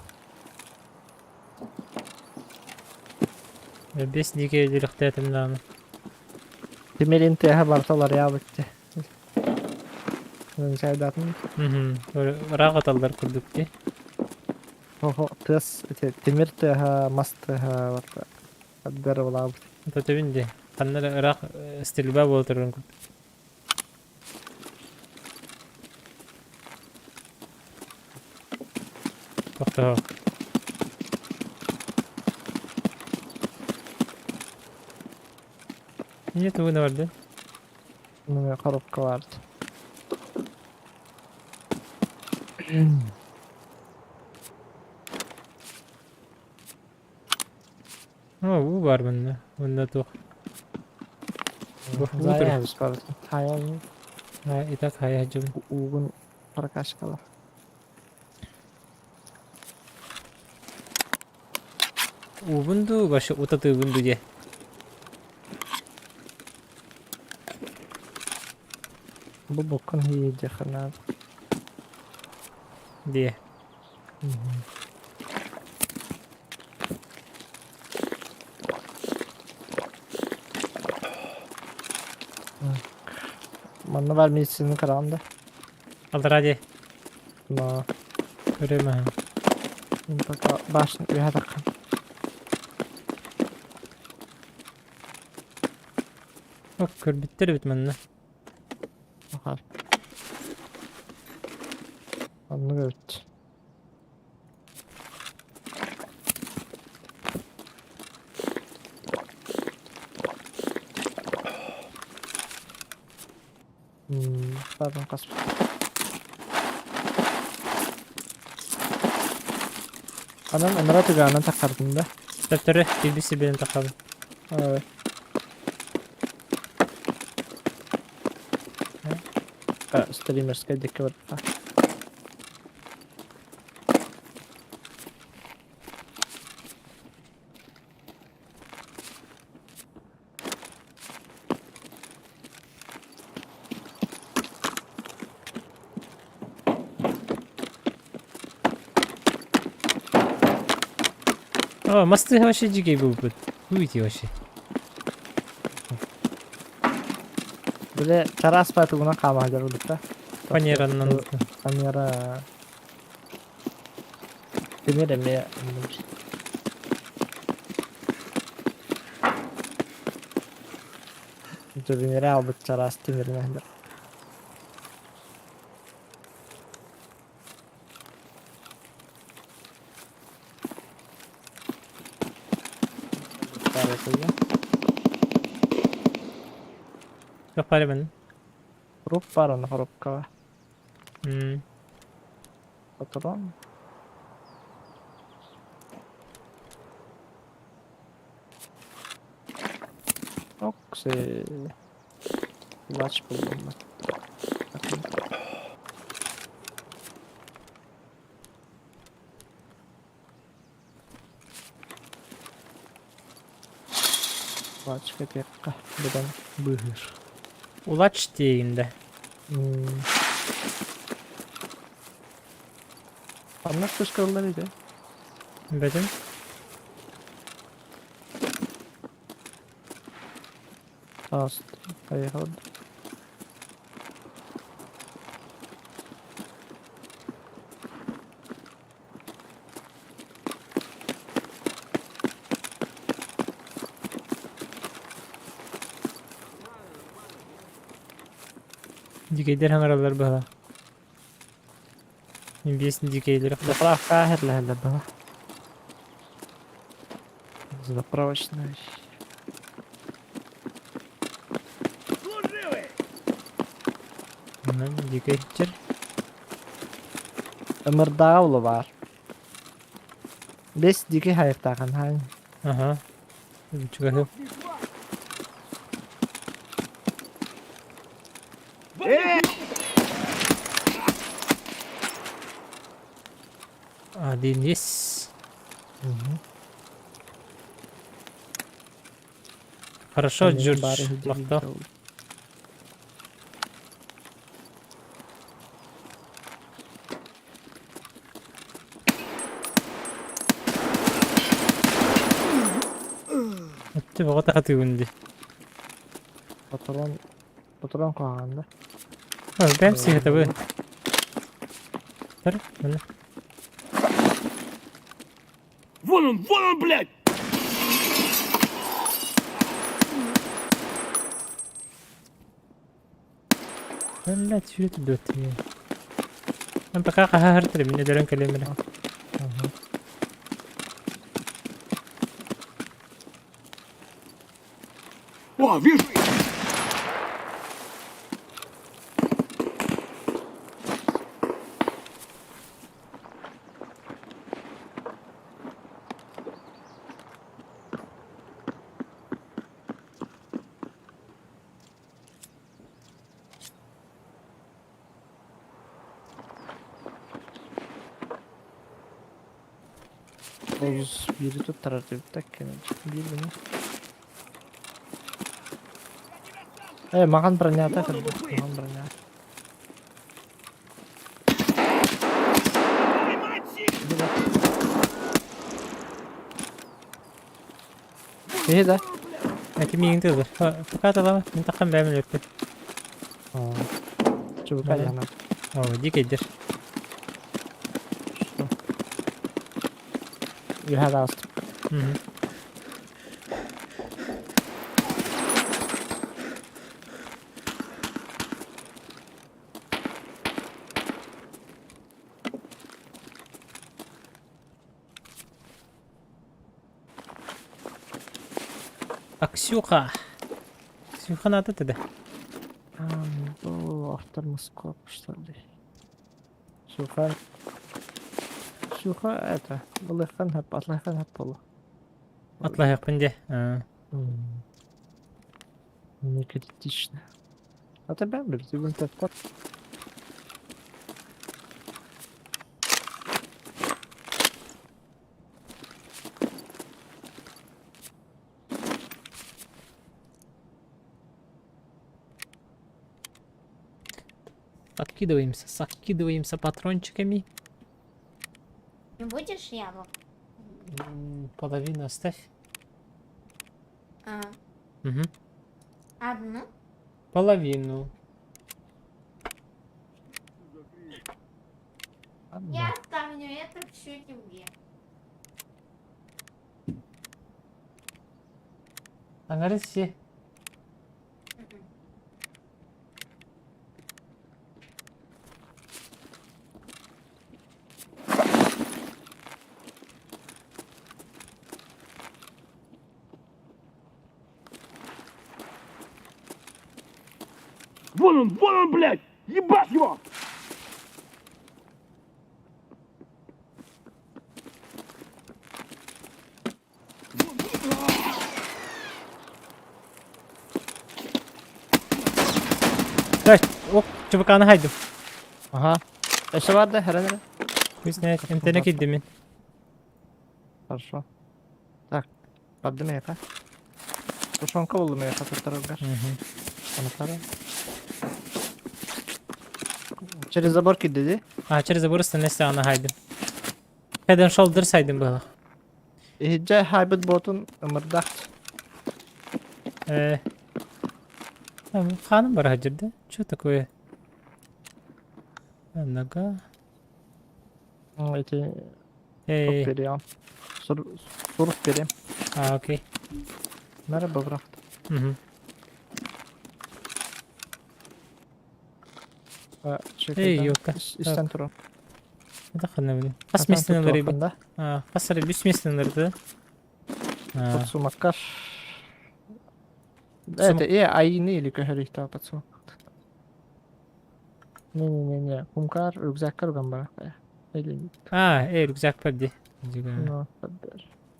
Бэс диэки өлүөхтээтим даҕаны. Тимирин тыаһа барыта уларыйаабыт дии. Чайдаатын. Ыраах аталлар курдук дии. Оһо, тыас ити тимир тыаһа, мас тыаһа барыта ардырылаабыт. Төтөбүн дии. Ханна эрэ ыраах стрельба буола турарын курдук. Тохтоо. Эмне тугуна барды? Мына коробка барды. О, уу баар манна. Уонна туох? Заявиш барытын. Хайа И так хайа дьыбын. уугун прокачкалар. Уубун дуу, вообще утатыыбын дуу диэ. Бу буккун хийдиэхэ наада. Диэ. Манна баар медицина караан да. Аллараа диэ. Но Көрөм аһа. пока башня үһэ таххан. Ок, көрбүттэр эбит манна. Ахар. Оннук эбит. Pardon хаспыт. Анан ынара түгэҕинэн таххардын да? Төттөрү киирбит сирбинэн таххабын. Стримерскай диэки барда. О, мосты вообще дикий был бы. Уйти вообще. Били чараас патугунан хаама сылдьар курдук Фанеранан. Фанера. Тимир эмиэ Дьүрүнэрэ аалбыт чараас тимиринэн сылдьар. Туох баар эбэн? Хоруоп баар онно хоруопкаҕа. Патрон. Окси. Плач буллум. Плачка диэххэ быдан быыһыыр. Улач диэйин да. Ханна кыскаллар ити? Бэтим. Аас, поехал. Дикейдер хаҥараллар быһа. Биэс дикейлери Заправка иһиллэһэллэр быһа. Заправочная. Дикэй чер. Ымырдааҕа улу баар. Бэс дикий хайыктаахан хаан. Аха. Чугаһы. Один есть. Хорошо, Джордж. Махтал. Өттө бөҕө таһатыыбын дии. Патрон патрон куһаҕан да. Бэм сыһытабы. Тар, маны. Вон он, блядь! Блядь, сүүрэ түрдүөттүн. Мен пока хаһаһар мин өлөрөн кэлиэм эрэ. О, вижу их! Олус биири туттарар диэбиттэр биир гына. Э, маҕан бронята кэлбит, маҕан броня. Киһи да? Эти миигин тылыр. Пока талама, мин таххан бэйэм өлөртүм. Чубука дьаһанар. О, дикейдер. Үһэ даҕыстым. Аксюха. Ксюха надо тогда. Бу офтальмоскоп, что ли? Ксюха. Ксюха это. Былыхан хап, атлахан хап болу. Атлаһыахпын дьэ. Не критично. А тебя, блядь, ты вон Откидываемся, закидываемся патрончиками. Не будешь яблок? Половину оставь. А, Угу. одну? Половину. Я оставлю это все тебе. Аңары си. Мгм. Вон он, блядь! Ебать его! Так, ок, чубуканы хайдым. Аха. Өссө бар да, хәрән эрэ. Күснәт, эмтене киддим мин. Хорошо. Так, бардым эйэхэ. Тушенка буллум эйэхэ туттараргар. Анатара. Через забор киирди дии. А, через забор станесте аны хайдым. Head and shoulder сайдым было. Иһирдьэ хаайбыт буотун ымырдаах. Э, ханым бар хадьырда. Что такое? Нога. Эти Эй, берем. Сурук берем. а, окей. Нара бобрах. Угу. Эй, ёлка. Истен туру. Это хана блин. Хас местенлери бит. А, хас ары бүс местенлери да. Подсумаккар. Это э айны или көһөрүхтаа подсумак. Не-не-не-не. Кумкар рюкзаккар уган бар. Или А, эй, рюкзак бар ди. ну,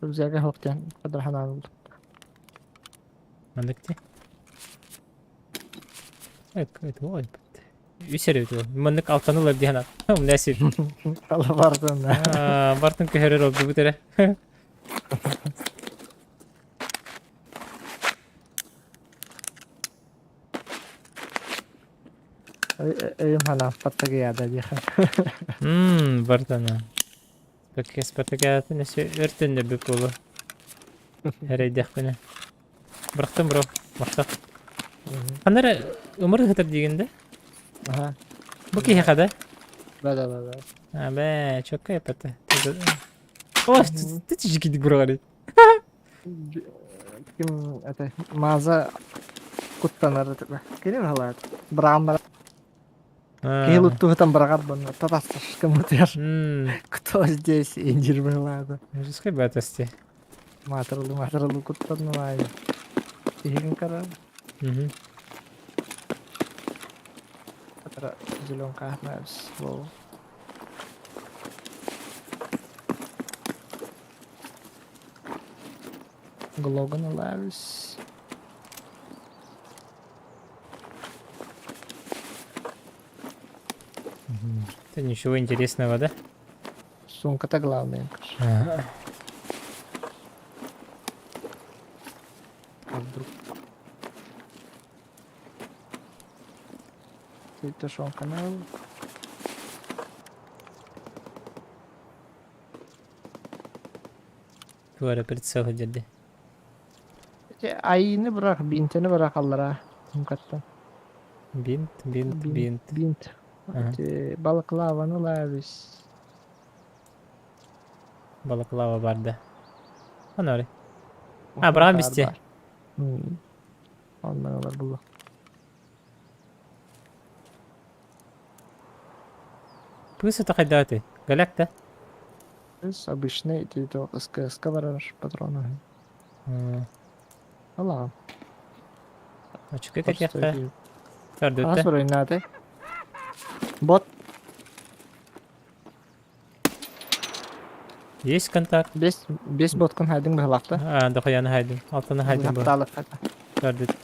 рюкзага хоктен кадрханан. Мандыкти. Это ой. Үсер бит. Мандык алтаны лап дихана. Умнәсир. Ала бардын. А, бартын көһөрөр олду бу тере. Өйүм хана паттагыяда диха. Мм, бартана. Спартак Спартакиадатын өссө өртөннө бүк болу. Эрейдехпине. Бырахтым бро. Махта. Ханара ымыр хытыр дигенде. Аха. Бу киһи хада. Да да да да. А, бә, чокка япаты. О, ты чижикидик бро Ким это маза куттанар это. Кини халат. Браам бар. Киһи луттуһутан барагар бонна. Татасташ кымытыар. Кто здесь индир была? Мужской батости. Матырылы матырылы куттаннылай. Тиһигин кара. Атара зеленка ахмабс. Воу. Глоган Ларис. Это ничего интересного, да? Сумка-то главная. Ага. А вдруг? Ты канал. Туара прицел дерди. Айны бырақ, бинтini бырақ аллара. Сумкаттан. Бинт, бинт, бинт. Бинт. Балаклаваны лавис. Балаклава барды. Анары. А, быраган бисте. Оннан олар булу. Пысы тахайдаты. Галяк да? Плюс обычный типа СКС барар патроны. Ала. Очка кетекка. Ас Көрдүттэ. бар Бот. Есть контакт. Бес бес боткун хайдың быһылахта. А, дохуяны хайдым. Алтыны хайдым бу. Тапталык. Көрдүт.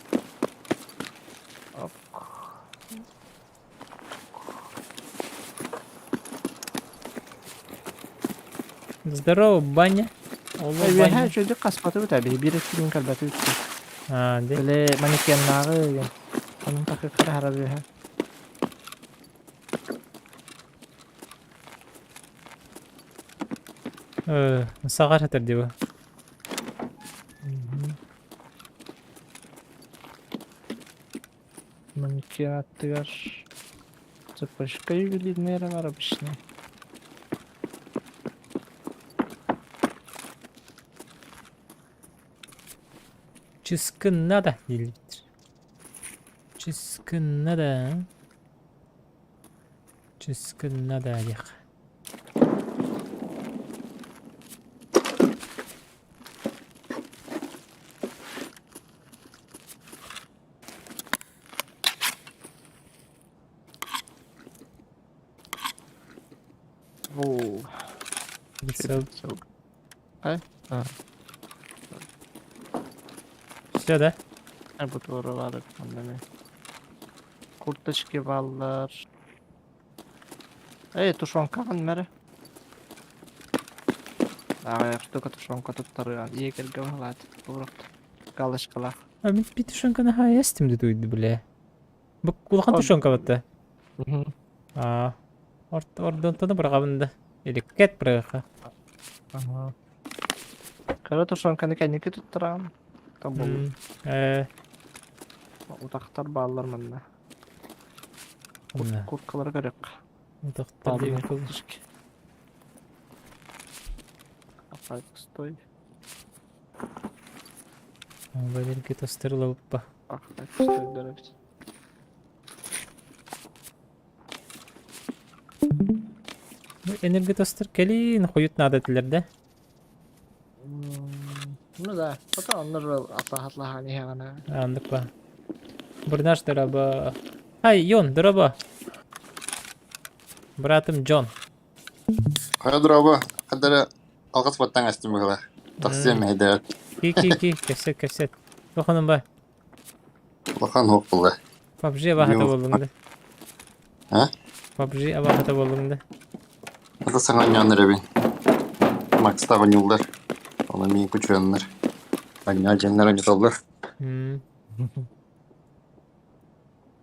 Здорово, баня. Оло баня. Үһэ чөйдүк хаспаты бут әби бир күн калбаты үттү. А, де. Биле манекеннагы Onun takıkları harabı ha. Саҕар этэр дии бу. Манекен аттыгар цепочка ювелирная эрэ бар обычно. Чыскын надо дииллибит. Чыскын надо. Чыскын надо диэх. Оо. Все, Ай? А. все да? Бу туора баар манна Курточки бааллар. Эй, тушенкаҕын мэрэ. Аҕыйах штука тушенка туттарыа. Ийэ баһылаат. Галочкалаах. А мин би тушенканы хаайастым дии туйду бля. Бу улахан тушенка батта. Аа. Ордонтону быраҕабын да. Иликкет быраҕыха. Ага. Кыра тушенканы кэнники туттараҕын. Там Э. Утахтар бааллар манна. Курткалары көрүөххэ. Утахтар диэн Стой. Валерка тостырылабыппа. Энерготостер кэлин хойут наада этилэр да? Ну да, потом оннор атаһатлаһан иһэҕинэ. Андык ба. Бурнаш дороба. Ай, Йон, дороба. Братым Джон. Хайа дороба, хадара алгас баттаң астым быһыла. Тахсыа мэһэйдээт. Ки ки ки, кэпсэт кэпсэт. Тохонун ба. Улахан уох буолла. PUBG абаһата буоллуҥ да. А? PUBG абаһата буоллуҥ да. Это саҥа оонньоон эрэбин. Макстаах оонньууллар. Ону миин кучуйаннар. Анньаа дьэннэр оонньотоллор.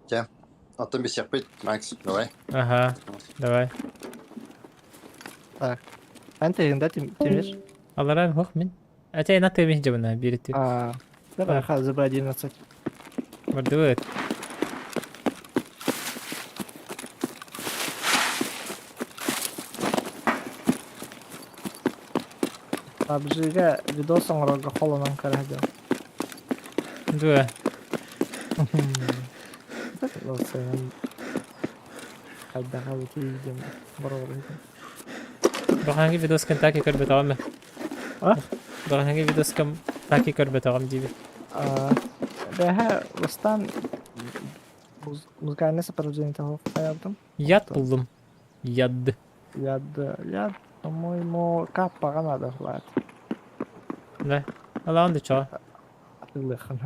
Чэ, оттон билсиэхпит, Макс, давай. Ага, давай. Так. Эн тыгында Тимир? Аларан хох мин. Ате на ты жабына бирити. А, давай, ХЗБ 11. Бардыбыт. PUBG-га видос оҥорорго холонон көрөһө Дуо. Хайдаҕа бутуйдум боруобалыыбын. Баҕаҥҥы видоскын так и көрбөтөҕүм ээ. А? Баҕаҥҥы видоскам так и көрбөтөҕүм диибин. Бэһэ бастаан музыкальное сопровождение того хайабытым. Яд буллум. Яд. Яд, яд, по-моему, каппаҕа надо хватит. Да. Алаан да чоо. Атыылыаххын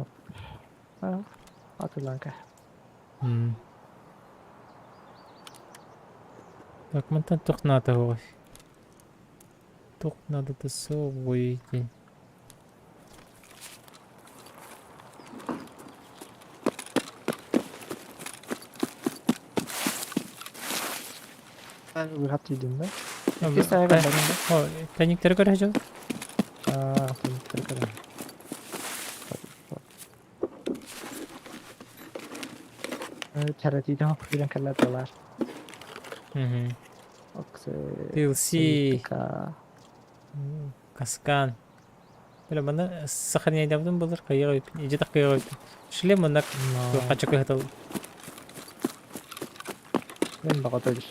Атыылаан кэ. Так, мантан туох наада буолуой? Туох наадата суоҕуй диэн. Выход тиийдим да? Иккис таһыгар барым да? Тайниктары көрө сылдьабын. Аа, тайниктары көрөм. Чарэтиитэ киирэн кэллэ тылар. DLC. Каскан. Бля, манна сохраняйдабытын булар кыйыга өйпүн. Ижи кыйыга өйпүн. Шлем манна хача кыһытал. Шлем баҕата үс.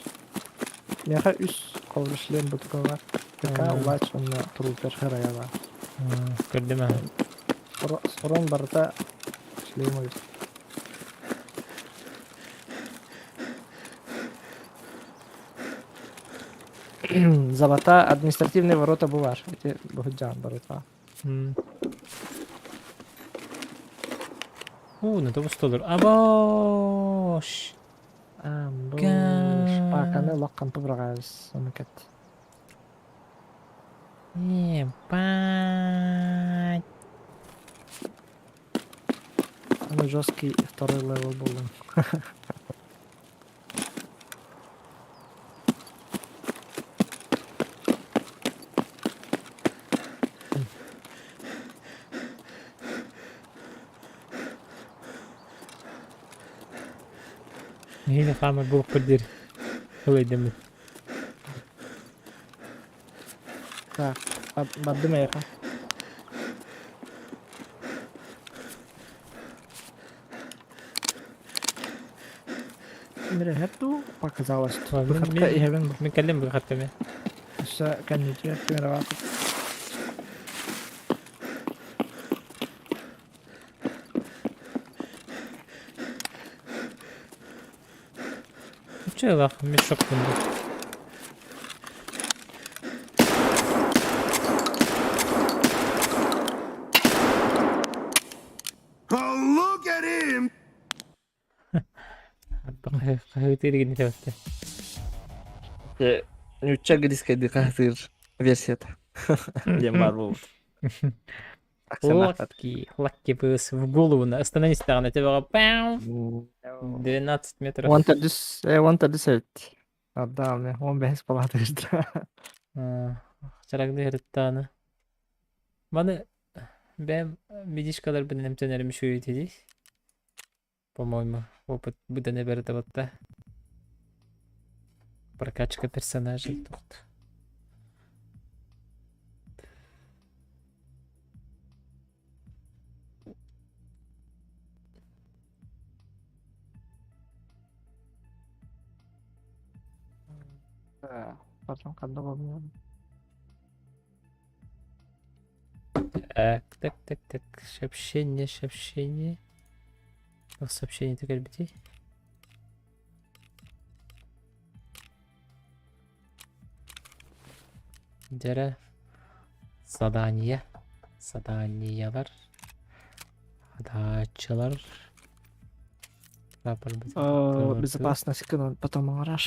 Миэхэ үс холбу шлем бутука бар. ТК улач уонна трупер харайа бар. Көрдүм аха. Сорон барыта шлем үс. Золота административные ворота бувар. Эти бухджан барыта. Уу, на тобус доллар. Абош. Амбуш. Паканы лаққан тубырағабыз. Оны кет. Ебать. Аны жесткий второй левел булдым. Нэһиилэ хаамар буолукпар диэри ылайдаммыт. Так, бардым эйиэхэ. Мирэһэр дуу показалось. Выходка иһэбин бу. Мин кэллим выходка мен. Өссө кэннитигэр кэмэрэҕэ Чайлах мешок курдук. Oh, look at him! Хаһыытыыр гинэ тэбэттэ. Ньучча английскайдыы хаһытыыр версията диэн баар буолбут. Лакки, лакки быс в голову на остановись на тебя пау 12 метров. Уон төрдүс, 14 эбит. Ардааны, 15 палата кырда. Чарагды ырыттааны. Маны бэм медичкаларбын эмтэнэрим үчүгэй По-моему, опыт быдан эбэрэ табатта. Прокачка персонажей тут. Потом ханна буолуо. Так, так, так, так. Сообщение, сообщение. Сообщение кэлбитий. Дьэрэ задание. Заданиелар. Адааччылар. Безопасность гынан потом оҥорор.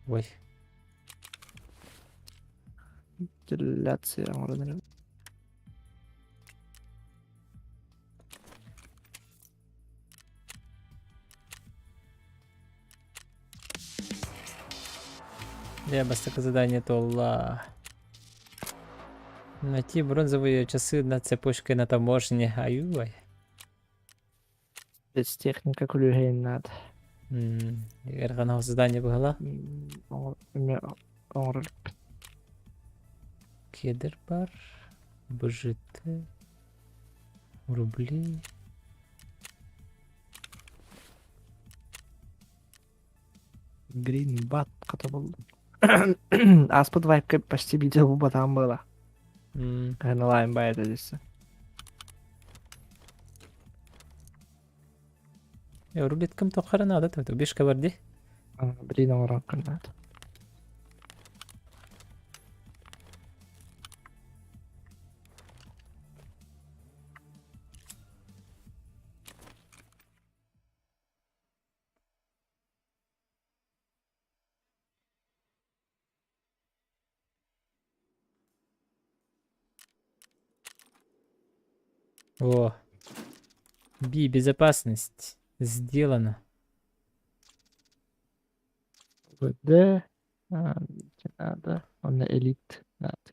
Ой. Вентиляция оҥорон эрэр. Дьэ, бастакы задание туолла. Найти бронзовые часы на цепочке на таможне. Аюй. Спецтехника күлүүһэйин наада. Эрҕанах задание быһыла. Оҥорор. Кедр бар. БЖТ. Рубли. Грин бат хата буллум. Ааспыт вайпка почти видео булбатаҕым буола. Кыһынылаайын баайда дессе. Рулеткам тоққара надо, то бешка бар ди. Блин, оҥорон наада. О, Би, безопасность. Сделано. ВД надо, онно элит надо.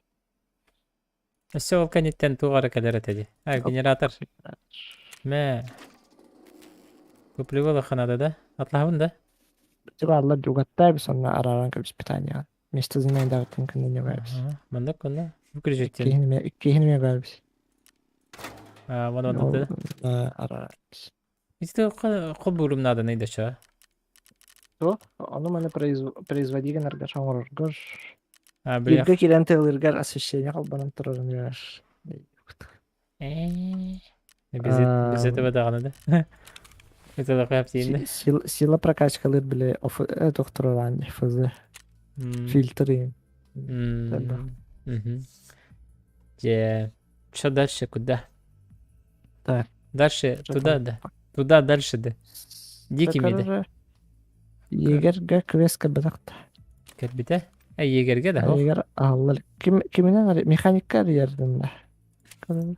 Өссө ол кэнниттэн туох эрэ кэлэр этэ дии. А, генератор. Мэ. Топливо надо, да? Атлаһабын да? Бааллар угаттаабыс онно арааран кэбиспитаниyaҕын. Место занимайдаабыттан кыннанньа баабыс. Маннык онно выключить. Иккиһин эмиэ баабыс. А, вон он да. Араарабыс. Ити холбуурум нааданай да ча. То, ону маны производи гынаргар оҥороргор А, бля. Бииргэ киирэн тыалыыргар освещение холбонон турарын үөр. Без, без этого даҕаны да. Это да. Сила прокачкалыыр били тохторолаан ФЗ фильтры. Дьэ, что дальше, куда? Так. Дальше, туда, да. Туда, дальше, да. Дикий да. Егерге квест кэлбэтэх Кэлбитэ? Э, егерге да? Егер ааллар. Ким киминэн механикка арыйардым да.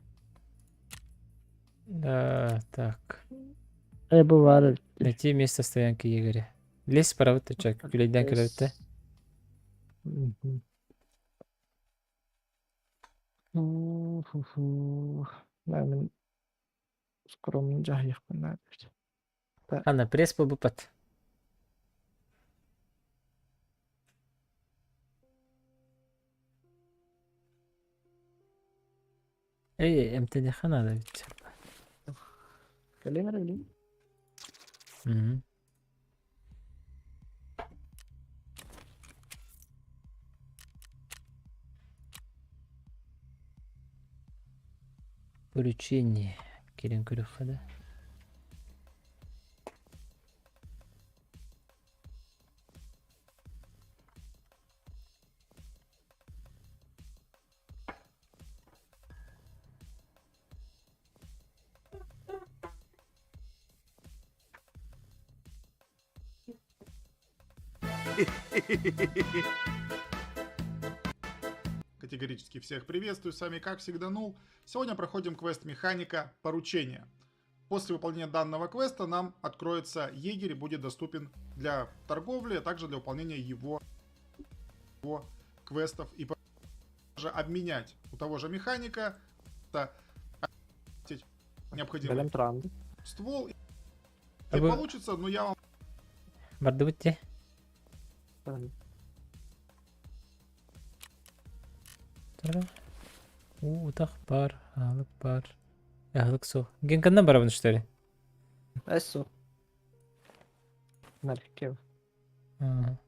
Да, так. Э, бу баар Найти место стоянки егеря. Лес барабыт чак, күлэйдэн кэлэбиттэ. Мин Скромно дьаһайыахпын наада эбит. Ана пресс буолбуппат. Эй, эмтэниэххэ наада эбит. Кэлин эрэ билин. Мм. Поручение. Кирен көрүөххэ да. Категорически всех приветствую, с вами как всегда Нул. Сегодня проходим квест Механика Поручения. После выполнения данного квеста нам откроется егерь и будет доступен для торговли, а также для выполнения его квестов и также обменять у того же механика это необходимый Бэлэм тураанды. ствол. И А вы- получится, но я вам Бардыбыт дии. Тура. Уу, утах баар, аһылык баар. Аһылык суох. Генканнан барабын что ли? Эссо. Налегке. Ага.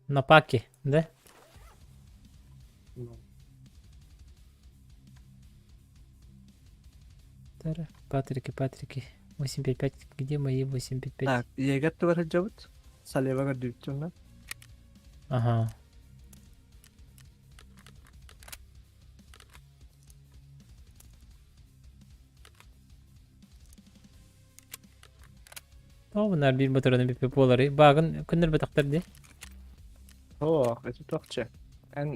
На паке, да? Ну, Тара. Патрики, Патрики. 855. Где мои 855? Так, егер тугар сылдьабыт. Салева көрдүүт Ага. Тоҕо бунаар биир моторунан бүппүт буоларый? Баагын көннөрбөтөхтөр дии. Оо, ити туохча. Эн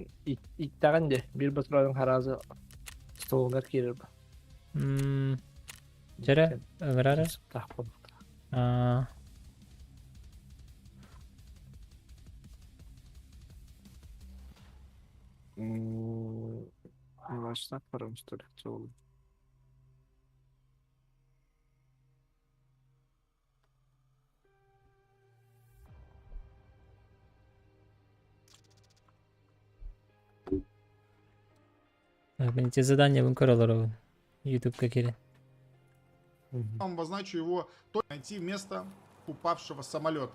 иттэҕин дии, биир ботуруонуҥ хараазы столугар киирэр бу. М, Дьэрэ, ыҥырар. Таах буолуохтаах. Аа. Ваш барам что ли, ол. Так, мин ити заданиебын көрө олоробун. Ютубка киирэн. Вам обозначу его, то найти место упавшего самолета.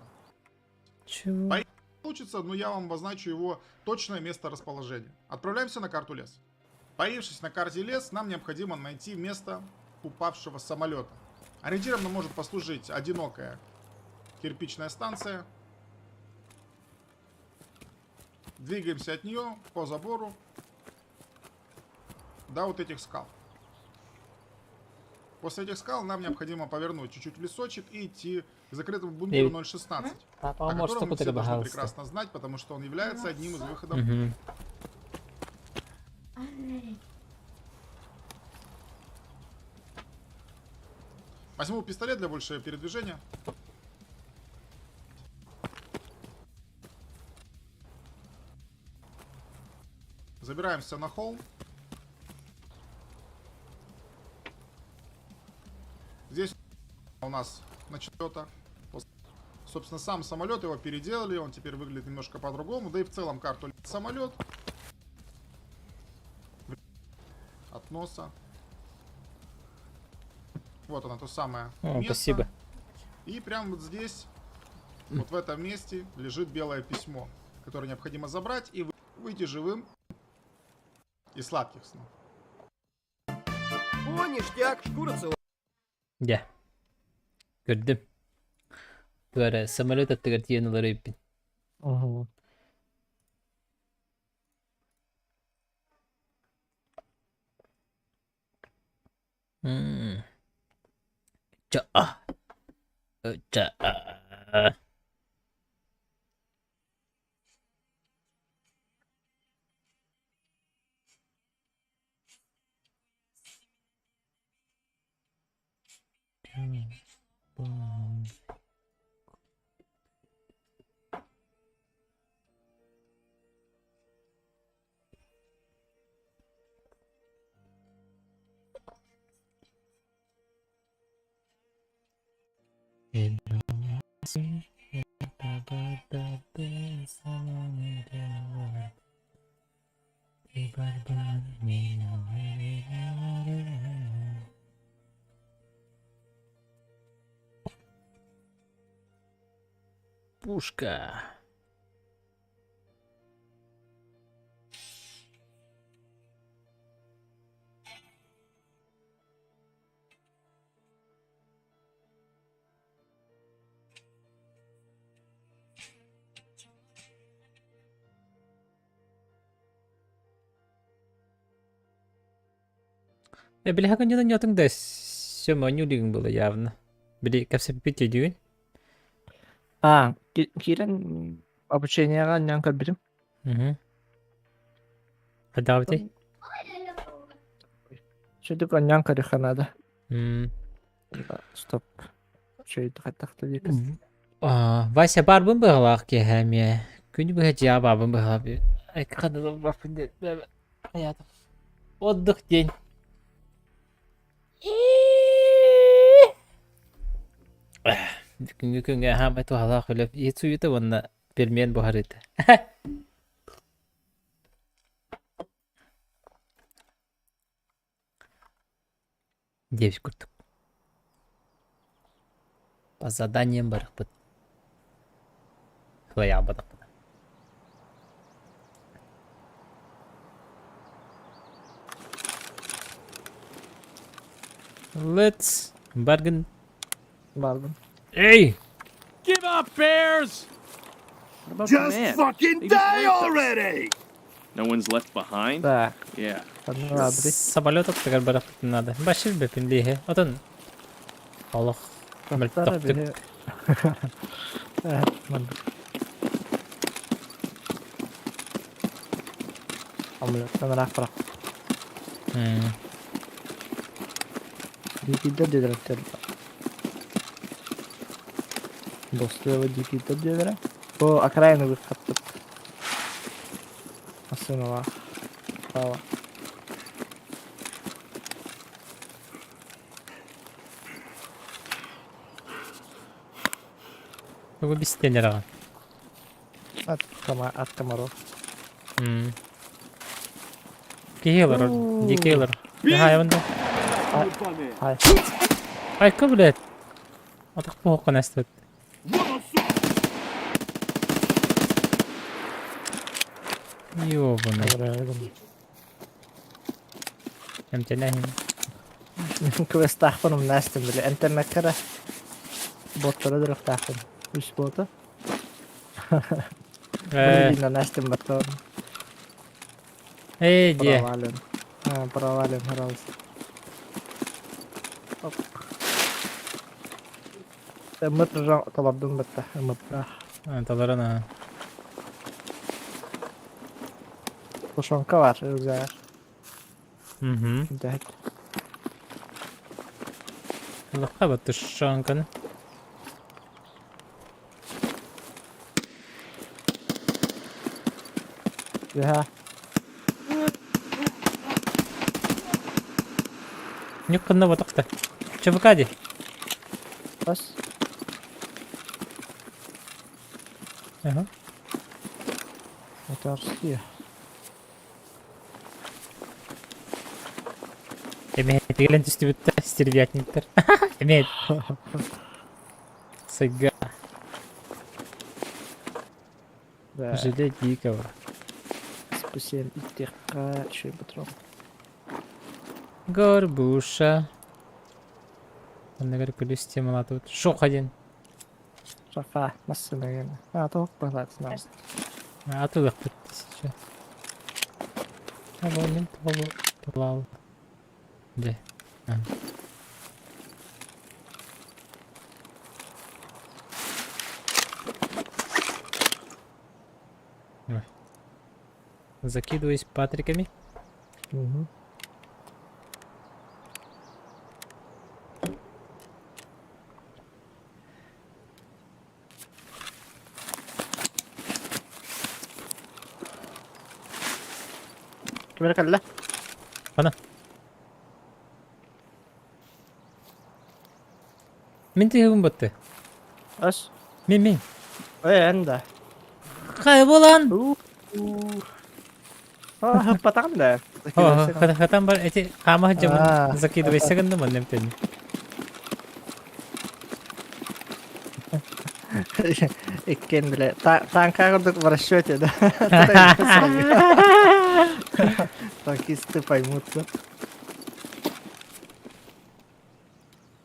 Чего? Получится, но я вам обозначу его точное место расположения. Отправляемся на карту лес. Появившись на карте лес, нам необходимо найти место упавшего самолета. Ориентиром нам может послужить одинокая кирпичная станция. Двигаемся от нее по забору до вот этих скал. После этих скал нам необходимо повернуть чуть-чуть в лесочек и идти к закрытому бункеру 016, о Папа, может, котором мы только все должны пожалуйста. прекрасно знать, потому что он является одним из выходов Мгм. Ай. Возьму пистолет для большего передвижения. Забираемся на холм. Здесь у нас начато. Собственно, сам самолет его переделали, он теперь выглядит немножко по-другому. Да и в целом карту самолет. От носа. Вот она, то самое О, место. спасибо. И прямо вот здесь, вот в этом месте, лежит белое письмо, которое необходимо забрать и выйти живым и сладких снов. О, ништяк, шкура цела. Дьэ. Көрдүм. Туора самолет аттыгар тиийэн ылар эбиппин. Угу. М. Ча. Ча. Бам. Пушка. Э, били хакын ньотуҥ да Сема ньулигин было явно. Били кэпсэппит дьүгүн. А, киирэн обучениеҕа анньан көрбүтүм. Угу. Хайдах эбитий? Сүдүк анньан көрүөххэ наада. М. Стоп. Үчүгэйдик хайдах да диэки. А, Вася баарбын быһалаах киэһэ эмиэ. Күнү быһа дьиэҕэ баарбын быһалаах. Ханна диэн хайаатым. Отдых день. Күҥҥү күҥҥэ аһаамай туһалаах үлэ иһит сууйута уонна пельмен буһарыыта. Диэбит курдук. По заданиям барыахпыт. Кылайаабатахпына. Let's bargain. Барбын. Эй! Give up, bears! What about Just command? fucking They just die raped us. already! No one's left behind? Так, Yeah. ханна баарбытый? Самолет аттыгар барыахпытын наада. Башир бэпин лиһэ. Отон олох Тахтара мөлтөхтүк. биһи Э, маннык. Самолеттан ыраах барах. М. Дикийдэр диэдэрэ Достуева дикийдэр диэдэрэ. Бу окраина выхаттык. Массыыналаах. Право. Тугу бистэнэр аҕа? От, кома, от комаров. М. Киһи олорор, дикий олорор. Хаайабын да. Хай. Айка, блядь. Атах буһуохха нэстибит. Ёбаный. Эмтэнэһин. Квестаахпын умнаастым били. Интернеккэ эрэ боттары дырыхтаахпын. Үс боту. Э, Блин, Настя батон. Эй, дьиэ. Провален. А, провален, пожалуйста. Оп. Мыт толордум бытта, мытта. Толорон аа. Тушенка бар, рюкзак. Угу. Дэт. Лохха бат тушенканы. Үһэ. Ньуккунна ботохто. ЧВК ди. Бас. Ага. Моторские. Эмиэ тигилэн түстүбүттэр стервятниктар. Эмиэ. Сыга. Да. Желе дикого. Спасибо. Иттиэххэ үчүгэй патрон. Горбуша. Оннугар күлүс темалаатыбыт. Шок один. Шафа, массыына А, тоҕо быһалаатынабыт. Атылыахпыт сейчас. Або мин тоҕо тулаал. Дьэ. Ой. Закидываюсь патриками. Угу. Ким эрэ кэллэ? Хана. Мин тыһыбын батты. Ас. Мин мин. Эй, эн да. Хайа буолан? Хаппатаҕым да. Хатан бар эти хаама сылдьабын закидывайся гынным онно эмтэнни. Иккиэн биле танка курдук в расчете, да? Танкисты поймутся.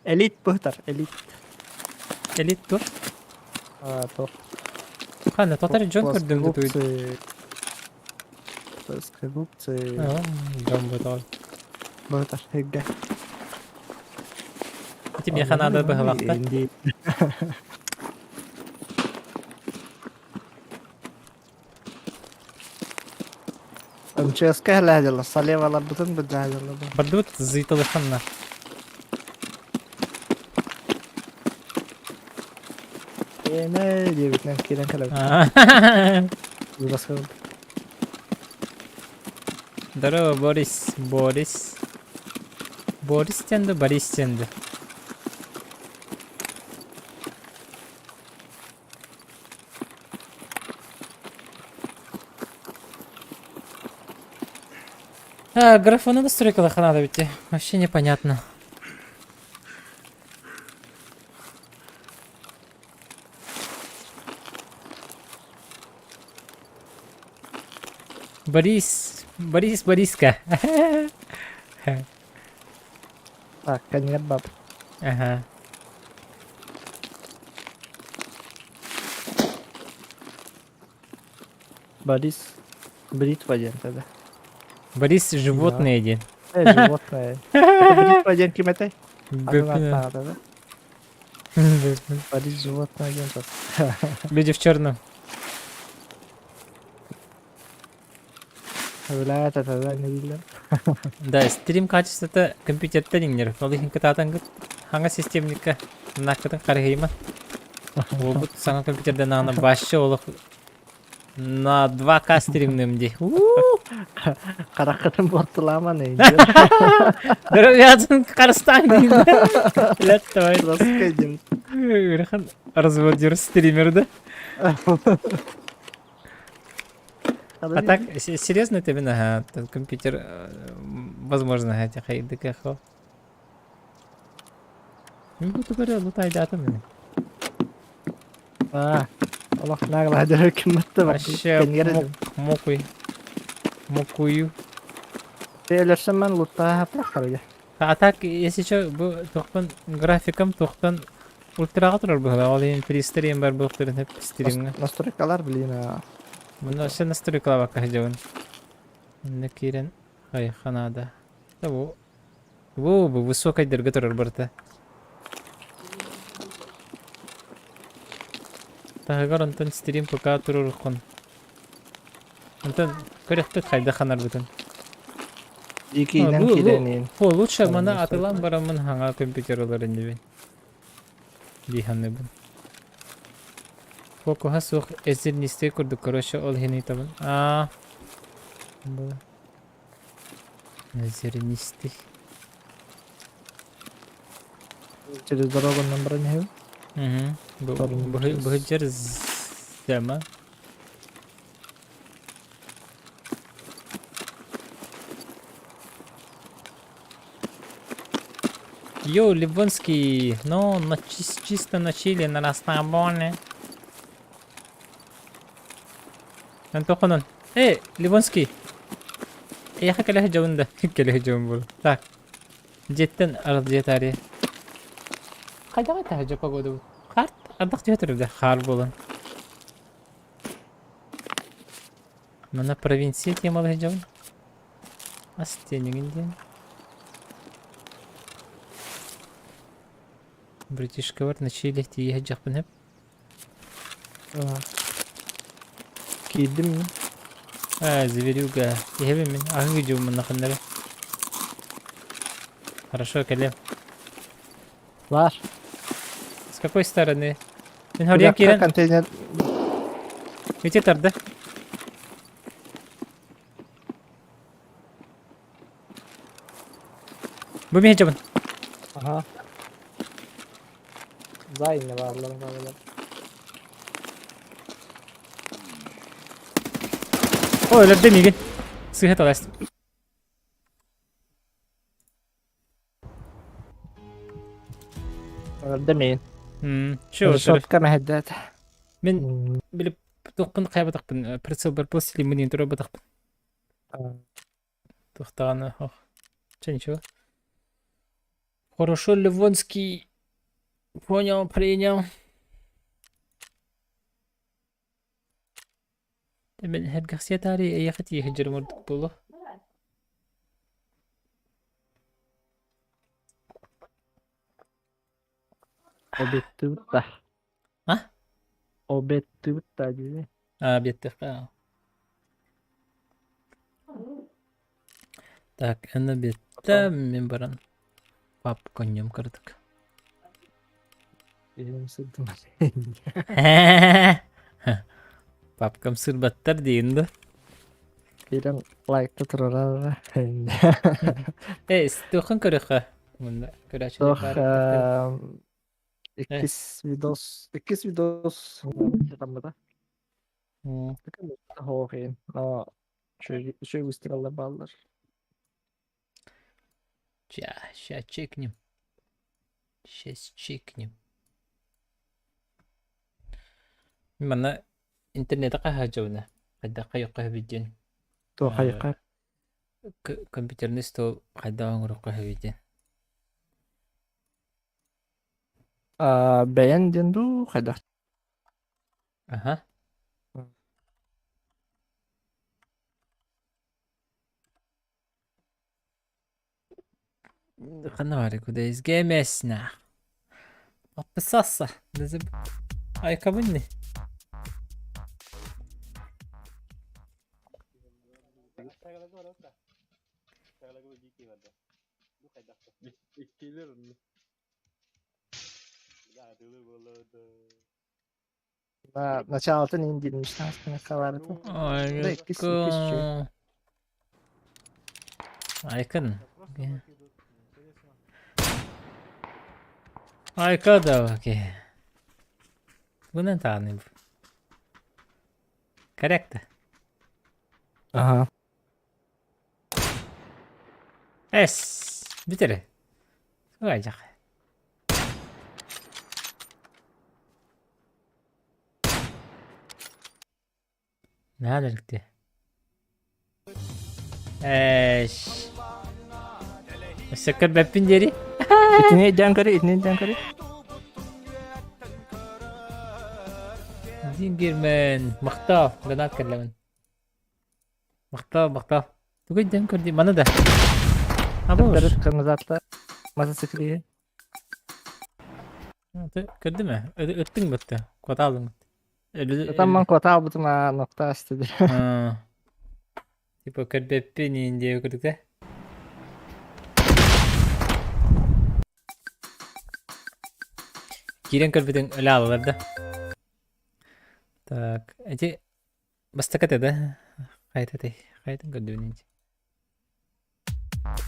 Элит быһытар, элит. Элит тур? А, тур. Ханна, татар дьон көрдүм Плоскогубцы. Плоскогубцы. Дьон бытар. Быһытар, хигге. Ити миэхэ наада быһалахтар. МЧС-ка хэлээдилэр, салеваларбытын быдьаадылар. Бардыбыт зыйтылыханна. Эмэ диэбитинэн киирэн кэлэбит. Ужас Здорово, Борис. Борис. Борис тенді, Борис тенді. А, графона настройкалаха надо ведь. Вообще непонятно. Борис, Борис, Бориска. Так, конец баб. Ага. Борис бритва диэн тогда. Борис животное диэн. Э, животное. Это бритва диэн ким этэй? Атын ааттаах да? Борис животное диэн Люди в черном. Бля, это не биллэр. Да, стрим качествота компьютертан иҥнэр. Ол иһин кытаатаҥҥыт хаҥа системникка наккытын харыһыйма. Уолбут саҥа компьютердан аҕына башы олох на 2К стримным дии. Хараххытын буортулааман Здоровьятын харыстаан диин. Лет давай. Раскайдым. Ыарахан разводер стример да? А так, серьезно ты ага, компьютер, возможно, хотя хайдык эхо. Ну, буду говорю, лутай дата мне. А, олох наглаадыр кимматта бар. Вообще, мокуй. Мокую. Телерсен мен луттаа хапрахтар А так, если что, бу тохтон графикам тохтон ультраға турар быһыла. Ол иһин пристрим бар буохтарын хеп стримҥа. Настройкалар, блин. Муну вообще настройкалаабакка сылдьабын. Онно киирэн хайха наада. Да бу бу бу высокайдарга турар барыта. Таһыгар онтон стрим пока туруоруххун. Онтон көрөхпүт хайдах ханарбытын. Дикийинэн киирэниин. О, лучше маны атылан бараммын хаҥа компьютер ылар иннибин. Дии саныыбын. Фокуһа суох эзернистэй курдук, короче, ол иһин ыйтабын. Аа. Зернистый. Через дорогу нам баран иһэбин. Угу. Быһыдьар зема. Йоу, Ливонский, ну, на чисто на чили, на расслабоне. Антохонон. Эй, Ливонский. Эйиэхэ кэлэ сылдьабын да? Кэлэ сылдьабын буолуо. Так. Дьиэттэн аралдьыйа Хайдаҕый таһырдьа погодабыт? Хаар ардах түһэ турар хаар буолан. Манна провинция темалы сылдьабын. Ас тиэнигин диэн. Братишкабар на чили тиийэ сылдьахпын сөп. Киирдим мин. Аа, зверюга. Иһэбин мин. Аһыы дьууммун ханнары. Хорошо, кэлиэм. Бар. С какой стороны? Мин хоруйан киирэн... контейнер... Ити тарда. Бу мин дьабын. Ага. Зайны бааллар бааллар. Ой, өлөрдө миигин. Сыыһа талас. Өлөрдө миигин. Чё, Решетка мэһэйдээтэ. Мин билип туохпун хайабатахпын прицел бар пластилин мин турабатахпын. Туохтаҕына ох. Чэ ничего. Хорошо, Ливонский понял, принял. Мен сэргэхсийэ таарыйа эйиэхэ тиийэ сылдьарым ордук буолуо. Обедтыбыт да. А? Обедтыбыт да дии. А, обедтыахха. Так, эн обедта, мин баран папка ньом кырдык. Иһим сырдым. Папкам сырбаттар диин да. Киирэн лайкта турарара. Э, туоххун көрүөххэ? Мунна көрөөччүлэр Туох баар. иккис видос иккис видос таммыта. Хоохин. Но үчүгэй выстреллар бааллар. Ча, ща чекнем. Сейчас чекнем. Манна интернети хаһаадьабына хайдах хайыахха сөбүй диэн Туох хайыахха? Компьютерный стол хайдах оҥоруохха сөбүй диэн. Бэйэн диэн дуу хайдах? Аха. Ханна баарый куда изгэмэсна. Подписаться. Айкабын не? Началатын индирмиштаастына хабарыта. Да иккис иккис үчүгэй. Айкын. Айка да окей. Бунан тааны. Корректно. Ага. Эс. Бүтэр. Сугайжак. Наһаа да Эш. Өссө көрбөппүн диэри. Итини өйдөөн көрүй, итини өйдөөн көрүй. Дингермен. Махтал. Гранат кэллэмин. Махтал, махтал. Тугу өйдөөн көрдүй? Маны да. Абы Кырмызатла мотоциклиһи. Көрдүм ээ. Ыттыҥ бытты. Куотаалыҥ. Ытамман куотаалбытым аа нокта асты Типа көрбөппүн иин диэби курдук да. Киирэн көрбүтүҥ өлө аалалар да. Так, эти бастакы этэ да? Хайта этэй? Хайтын көрдүбүн инти?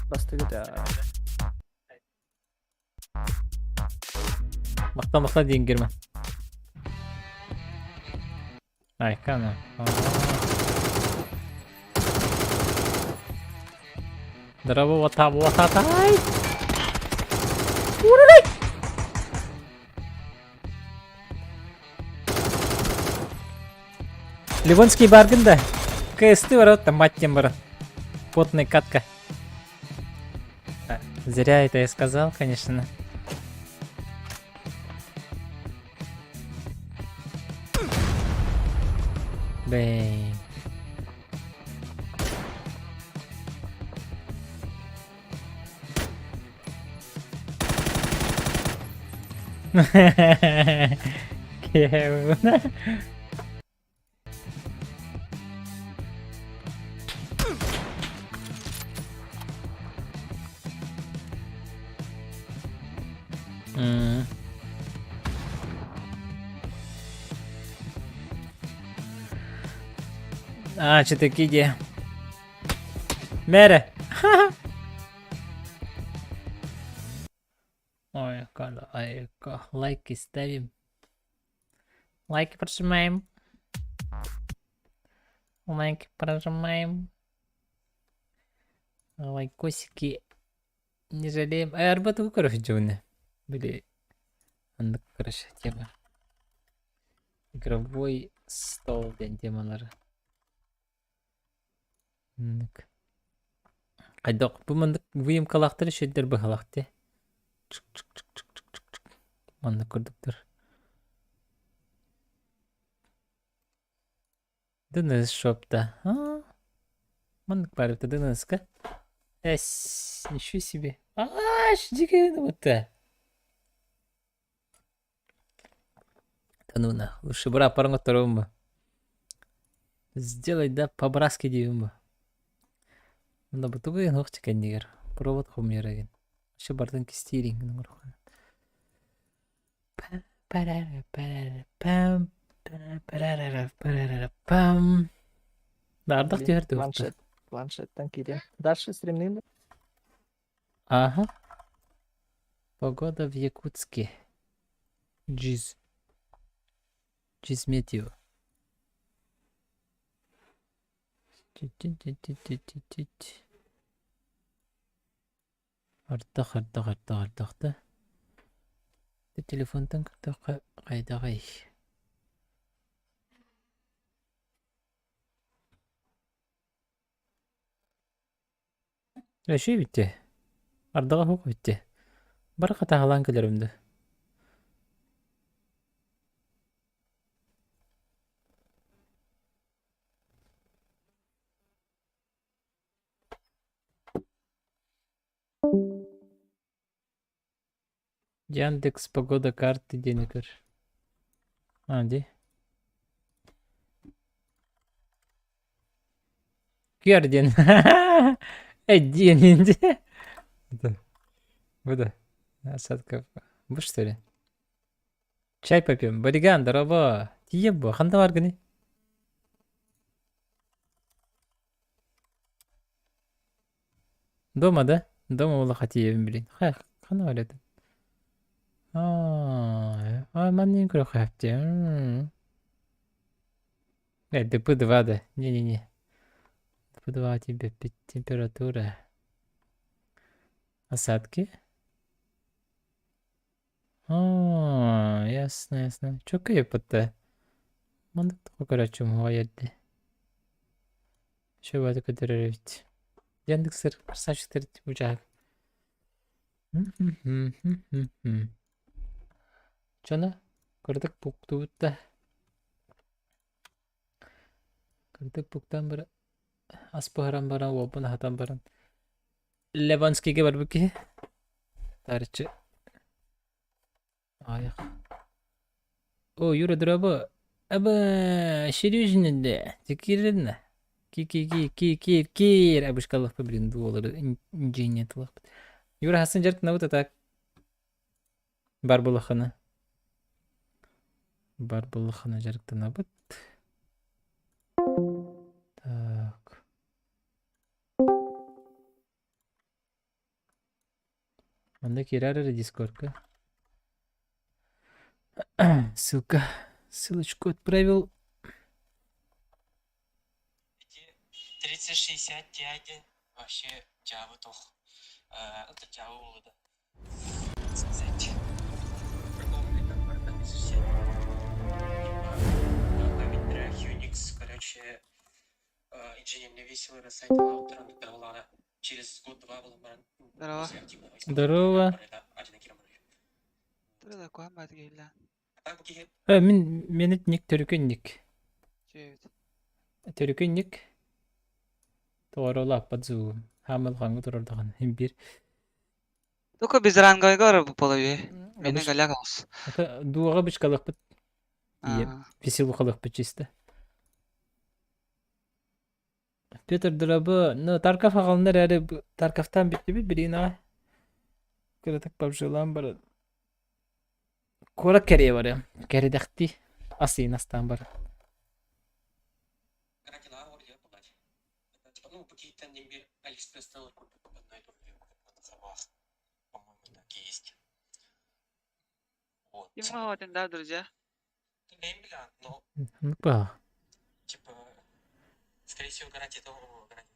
Бастакы да. Махтал махтал диэн Герман. Айкана. Здорово, вата, вата, тай! Ливонский баргын да. КСТ барат, там мать тем барат. Потная катка. Зря это я сказал, конечно. Бэй. Кевин. А, что такие где? Мэрэ. Ой, айка, лайки ставим. Лайки прожимаем. Лайки прожимаем. Лайкосики не жалеем. Э, арбату короче, дьоне. Били, оннук короче, тема. Игровой стол диэн темалары. Оннук. Хайдах бу маннык выемкалаахтар үчүгэйдэр быһалаах дии. Маннык курдуктар. Дыныс шопта. А, маннык баар эбит дыныска. Эс, ничего себе. А, дикий вот Да ну нах, лучше бырааппарын отторобун бу. Сделай да по-братски диибин бу. Онно бу тугу иһин уох кэннигэр провод хомуйар игин. Вообще бартын кистиир иҥин оҥоруохха. Пам пам. Ардах Блин, түһэр туохта. планшет, планшеттан киирэн. Дальше стримнин. Ага. Погода в Якутске. Джиз. Джиз метео. Ардах, ардах, ардах, ардах да. Телефонтан көрдөххө хайдаҕый? Үчүгэй эбит дии. Ардаҕа суох эбит дии. Бары хатааһылаан кэлэрим дуу. Яндекс погода карты диэни көр. А, дии. Көр диэн. Э, диэн дии. Буду. Осадков. Бу что ли? Чай попьем. Бориган, здорово. Тиийэн буо. Ханна баргыный? Дома, да? Дома буоллахха тиийэбин билин. Хайа, ханна бар этим? Аа, манныгын көрүөххэ сөп дии. Э, ДП-2 да. Не-не-не. ДП-2 тебе температура. Осадки? Аа, ясно, ясно. Чөкөй эппитэ. Маннык тоҕо көрөөччүм уһуйа Чего көтөрөр эбит. Яндекс красавчиктар учаак. Чоно кырдык буктубут да. Кырдык буктан бара ас буһаран баран уолбун аһатан баран Леванскийга барбыт киһи. Таарыччы Аҕыйах. О, Юра, дорообо. Аба, серьезно да? Киирдин Ки-ки-ки-ки-ки киир абышкаллахпа блин дуолары инженер Юра хасан дьарыктанабыт а так бар булахана. Бар булахана дьарыктанабыт. Так. Манна киирэр эрэ Дискордка. Ссылка. Ссылочку отправил. Ити 3060 Ti диэн вообще дьаабы туох это дьаабы буолуо да сказать прикол там 3060 типа память Unix короче инженерный весело через год-два Здорово. Здорово. Тура куһаан киһилээн. Э, мин менит ник төрүкүн ник. Чүөбүт. Төрүкүн ник. Тоҕо лааппат зуу. Хаамал хаҥҥа турар даҕаны иһин биир. Только без ранговой горы полове. Мени галягался. Это дуоҕа бычкалыахпыт. Ийэ, веселухалыахпыт чисто. Петр дорообо, ну Тарков аҕалына эрээри Тарковтаан бүттүбүт билигин аҕай. Кыратык пабжылаан баран. Куорат кэрийэ барыам. Кэридэхтии. Ас иин астаан баран. Вот. Им один, да, друзья? Ты бля, но, Ну па. типа, скорее всего, гарантия того, гарантия.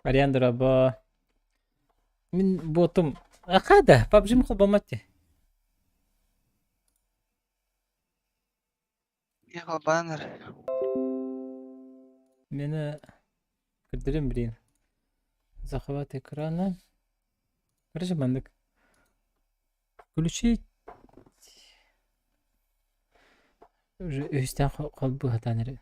Ариандра бо. Мин ботум. Ахада, PUBG холбоммат дии. Ехал баннер. Мені кірдірем блин. Захват экрана. Короче, маннык. Включить. Уже үстен холбу хатан эрэ.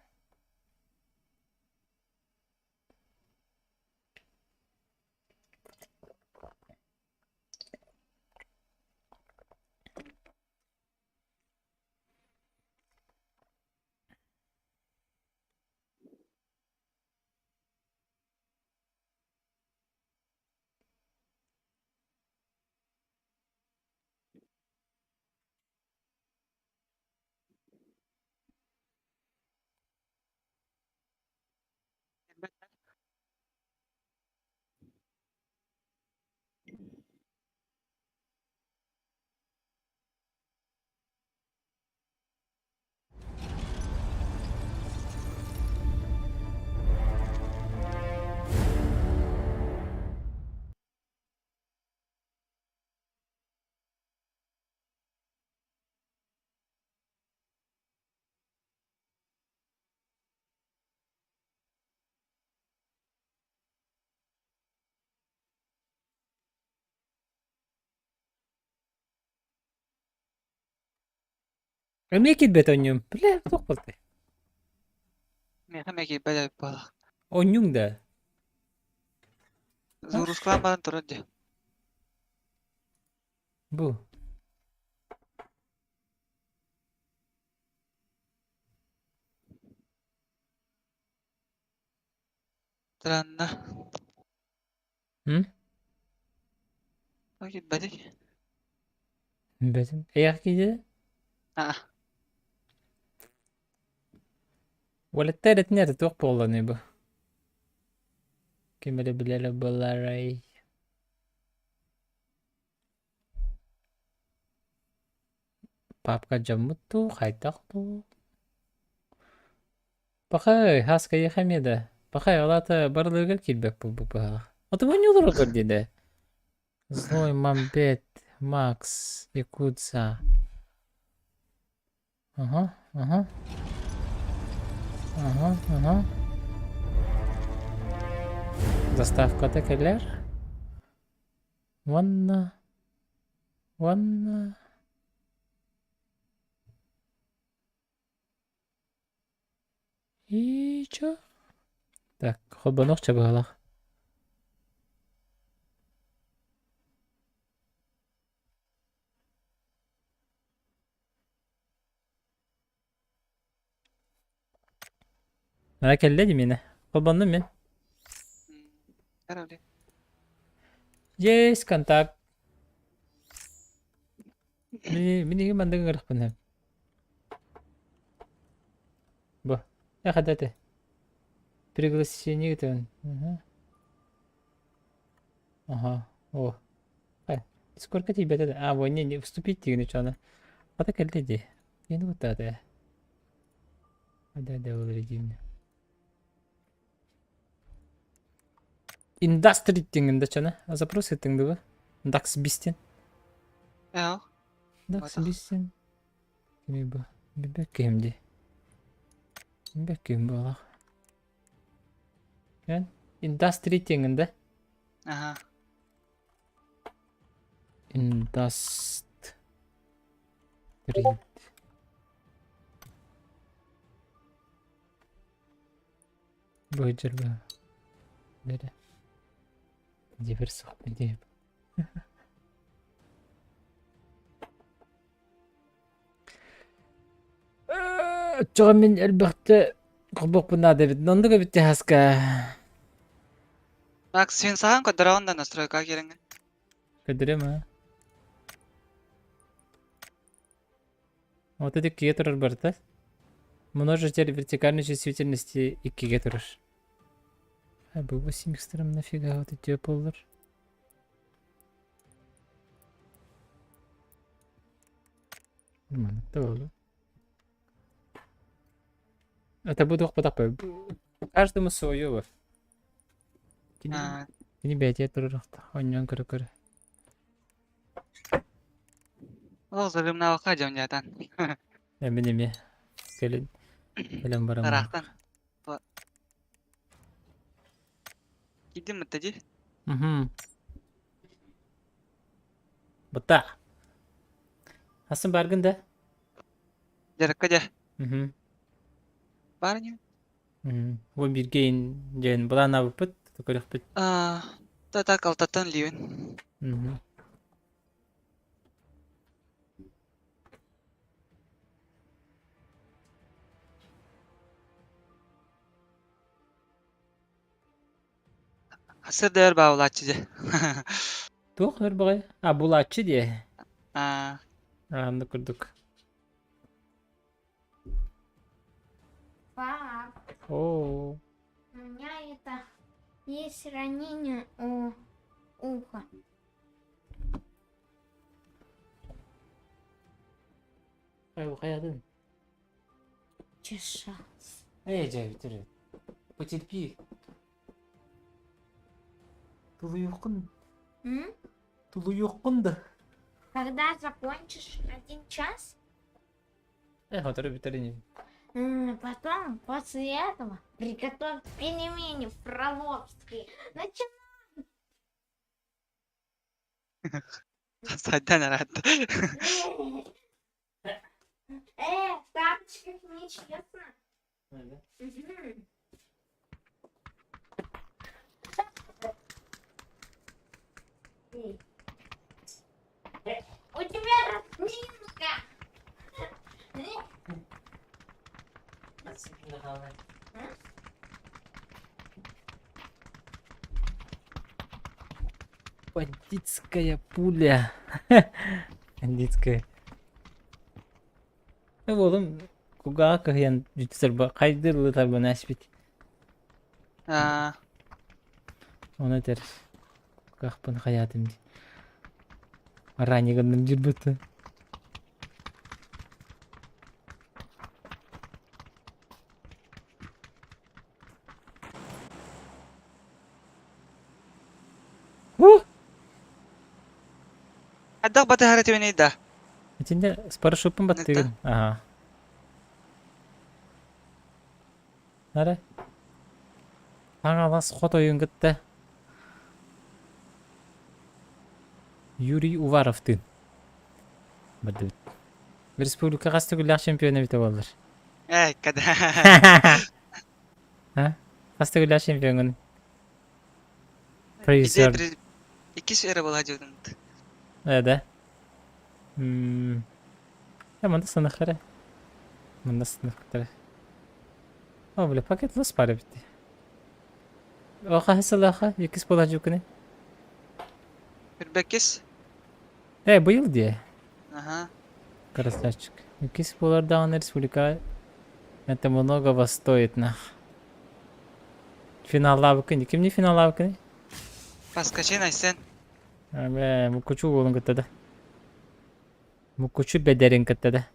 Эмиэ киирбэт оонньуум. Бля, туох буолтай? Миэхэ эмиэ киирбэт эбит буолла. Оонньууҥ да? Загрузкалаан баран турар дии. Бу. Странно. М? Тоҕо киирбэтий? Билбэтим. Эйиэхэ киирдэ? Аа. Уолаттар этинэр туох буолланый бу? Ким эрэ билэрэ буолаарай? Папка дьоммут дуу, хайдах дуу? Пахай, хаска эмиэ да. Пахай, ол аата барыларыгар киирбэт буолбут быһалаах. Отуманньы олороллор диэн Злой Мамбет, Макс, Якудза. Ага, ага. Ага, ага. Доставката кэлэр. Уонна... Уонна... И чё? Так, холбонуох быһалаах. Аа кэллэ дии миэнэ. Холбоннум мин. Короче. Есть контакт. Мин мин маннык ыҥырахпын Бу. Эхэ даты. Пригласение гытын. Ага. О. Э, сколько тебе это? А, во, не, не, вступить дигини чана. Ата кэллэ дии. Кини куттаата. Да, да, ол дии. Индастри диҥин да чана. Запрос ыттыҥ дуо? Дакс бистен. Ээ, Дакс Батах. бистен. Кими бу? Билбэт киһим дии. Билбэт киһим буолах. Эн? Индастри диҥин да? Аха. Индастри. Трид. Быдьырба. Бэрэ. Дибир суох диэп. Оччоҕо мин элбэхтэ холбуохпун наада эбит. Оннук эбит хаска. Макс, син сахан көрдөрөҕүн да настройка киирэҥҥин. Көрдөрүөм аа. Вот это иккигэ турар барыта. Множитель вертикальной чувствительности иккигэ турар. А бу 8 нафига вот эти поллар. Нормально, тоже. Это буду потапы. Каждому свое. Кини бэйэтигэр турар оонньоон көрө-көрө. Ол зажимнаабакка дьон дьаатан. Мин эмиэ кэлин кэлэн баран Ыраахтан. Киирдим мытта дии. Угу. Быта. Асын баргын да? Дьарыкка дьэ. Угу. Баар ини. Бу бииргэ диэн былааннаабыппыт, көрүөхпүт. Аа, та алтаттан лиибин. Мгм. Сырдыар баалааччы дьэ. Туох өр баҕай? А, булааччы диэ. Аа, Аанны курдук. Пап, Оо. у меня это есть ранение у уха. Хайатын? Чешалась. Эй, дьэ, бүтэр. Потерпи. Тулуйуоххун, М? тулуйуоххун да. Когда закончишь один час, Э, сотору бүтэр ини. Потом после этого приготовь пельмени фроловские. Начинай. Сайдан араат. В тапочках нечестно. Мгм. Эй. У тебя разминка. Бандитская пуля. Бандитская. Э, уолум кугаҕа кыһыйан бүтсэр хайдыр ылытарбын ааспыт. Аа, Ону этэр кугаахпын хайаатым дии. Ранее гынным дьирбыты. Ух! хайдах батыһар этибиний да? Итиннэ с парашюппун баттыгын. Аха. Нара. Хаҥалас хотойун кытта Юрий Уваровтыын бардыбыт. Республика хас төгүллээх чемпиона эбитэ буоллар. Ээ, када. А? Хас төгүллээх чемпиоҥҥун? Призер. Иккис эрэ буолаа диэбитим. Э, да? М. Э, манна сыныхха эрэ. Манна сыныхтара. О, бля, пакет лыс баар эбит. О, хаһыс сыллаахха? Иккис буолаа дьуккуны. Үрбэккис. Э, быйыл диэ. Аха. Красавчик. Иккис буолар даҕаны республика это многого стоит нах. Финаллаабыккын. Кимни финаллаабыккыный? Паскачин Айсен. Э, Мукучу уолун кытта да. Мукучу бэдэрин кытта да.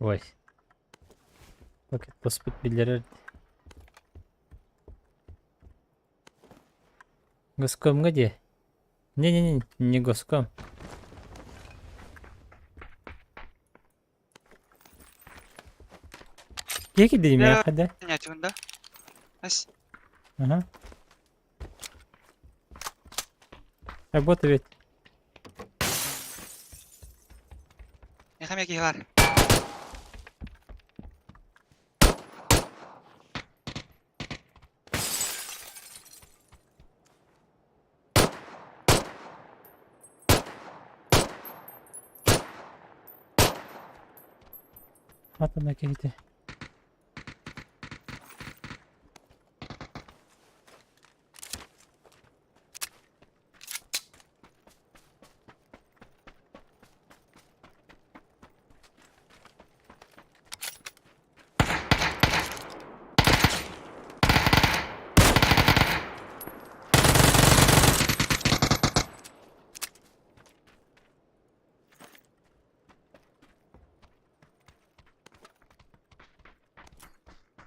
Ой. Пакет боспут биллэрэр. Госкомҥа диэ. Не-не-не, не госком. Киһи кирдиримиэххэ да. Нятюнда. Ас. Ага. Работа ведь. Миэхэ эмиэ киһи баар. Атана киһитэ.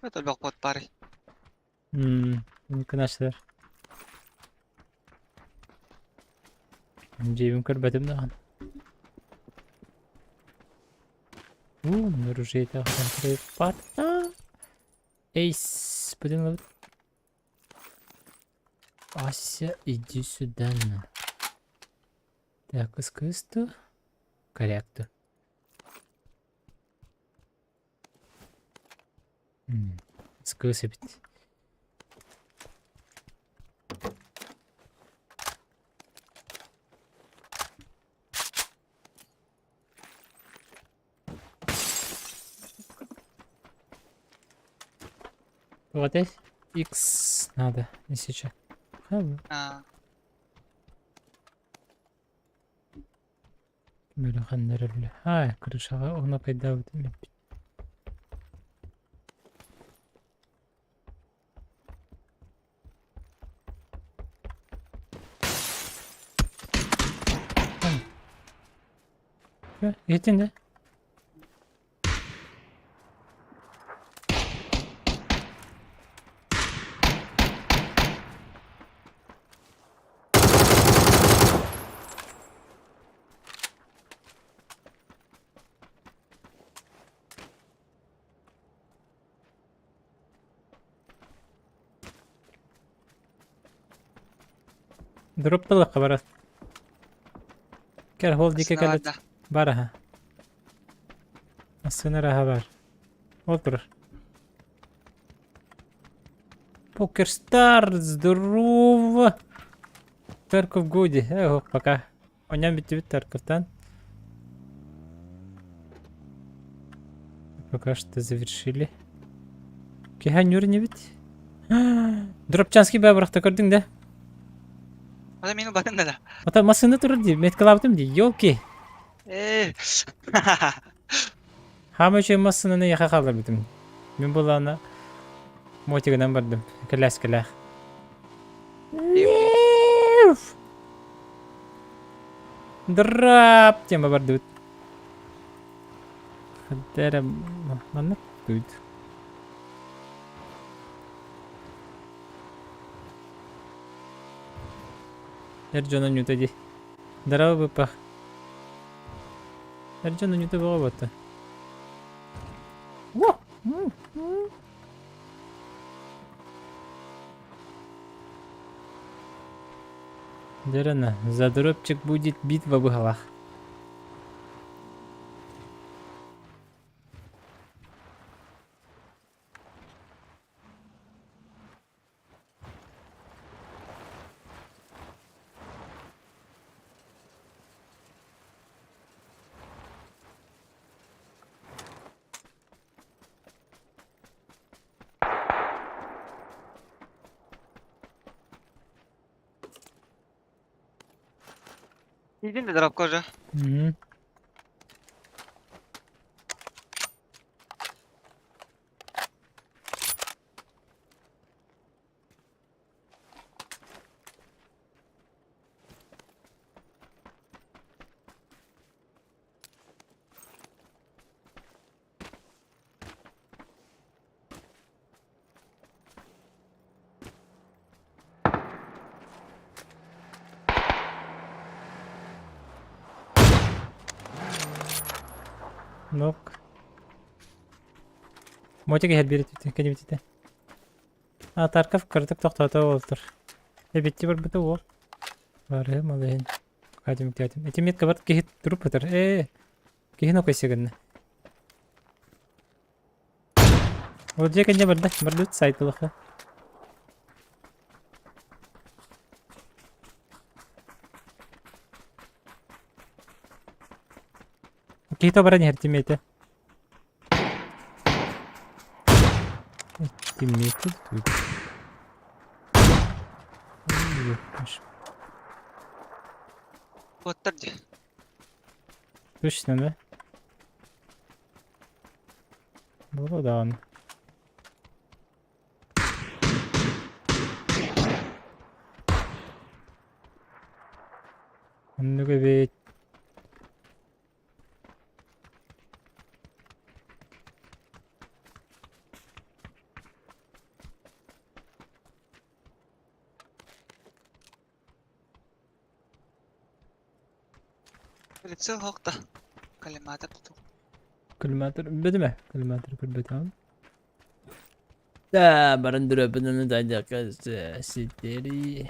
Это бөх баар. Мыкынааччылар. Дьиэбин көрбөтүм даҕаны. Уу, оружие парта. Эйс, бүтүн ылабыт. Ася, иди сюда. На. Так, кыс-кысту. Корректу. Кыс эбит. Вот X надо, не сейчас. Аа. Мөлөхөннөрөллө. Ай, крышаҕа ону пайдаабытым эппит. Иһиттин да? Дропталыахха барар. Кэл, ол диэки Массыына кэлэ барда. бар аһа. Массыына араһа бар. Ол турар. Покер Стар, здорово! Тарков Гуди. Эх, пока. Онньон бүттүбүт Тарковтан. Пока что завершили. Киһи нюр не бит? Дропчанский бабырахта көрдүң да? Ата мин батын да. Ата массыына турар дии, меткалаабытым дии, елки. Ээ. Хаама үчүгэй массыынаны яха хаалларбытым. Мин булаана мотигынан бардым, кэлээскэлээх. Драп тема бардыбыт. Хаддара маннык туйд. Эр дьоно ньута ди. Здорово, быппах. Эр дьоно ньута бөҕө буотта. Дөрөнө, за дропчик будет битва быһалаах. Иди на дропка уже. Мгм. Нок. Мотик иһэр биир кэлибититэ. А Тарков кыратык тохтоото уолтар. Эбитти барбыта уол. Бары малыһын. Катим тятим. Эти метка бар киһи туруп ытар. Ээ, киһи нокойся гынна. Ол дьиэ кэннэ барда, бардыбыт сайтылаха. Киһи баран иһэр тимиэтэ. Тимиэтэ тут. Уоттар дии. Точно, да? Было даҕаны. Оннук эбит. Прицел хоқта. Коллиматор туту. Коллиматор бөтүмэ? Коллиматор көрбөтөм. Да, баран дөрөпүнү дайдакка ситери.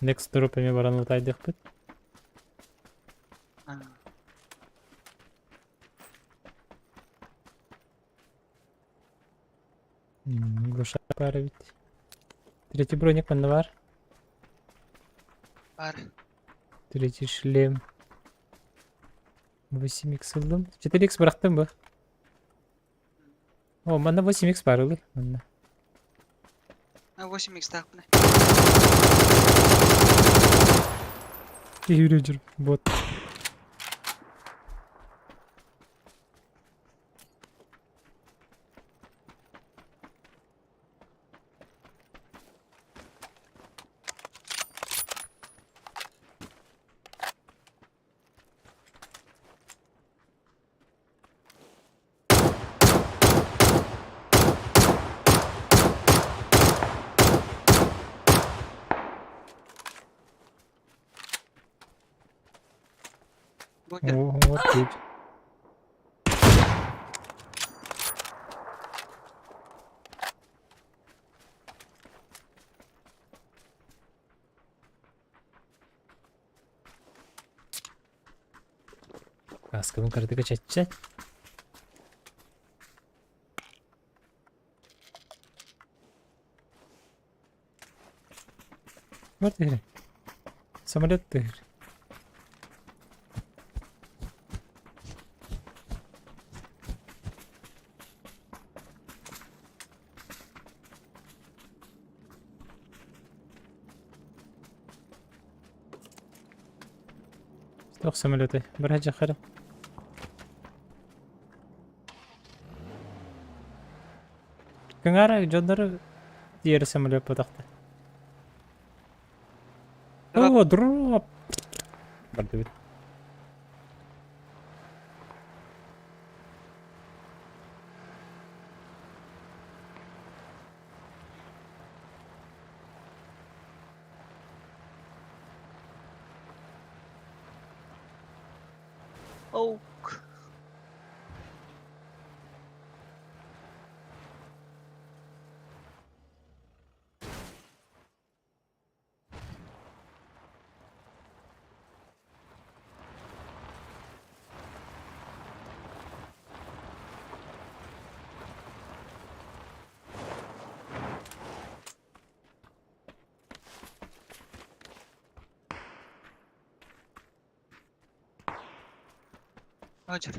Next drop эми баран ылтайдыхпыт. Глушак баар эбит. Третий броник манна баар. Баар. Третий шлем. 8x ыллым. 4x бырахтым бу. О, манна 8x баар ылый. Манна. 8x таахпына. Киһи жүр. Вот. Бу Вот тут. Каскабын кыратык чачча. Бар тыһыр. Самолет тыһыр. Туох самолеты? Бара дьахара. Кыҥаара дьоннору диэри самолет потахта. О, дроп! Бардыбыт. Оук. Roger.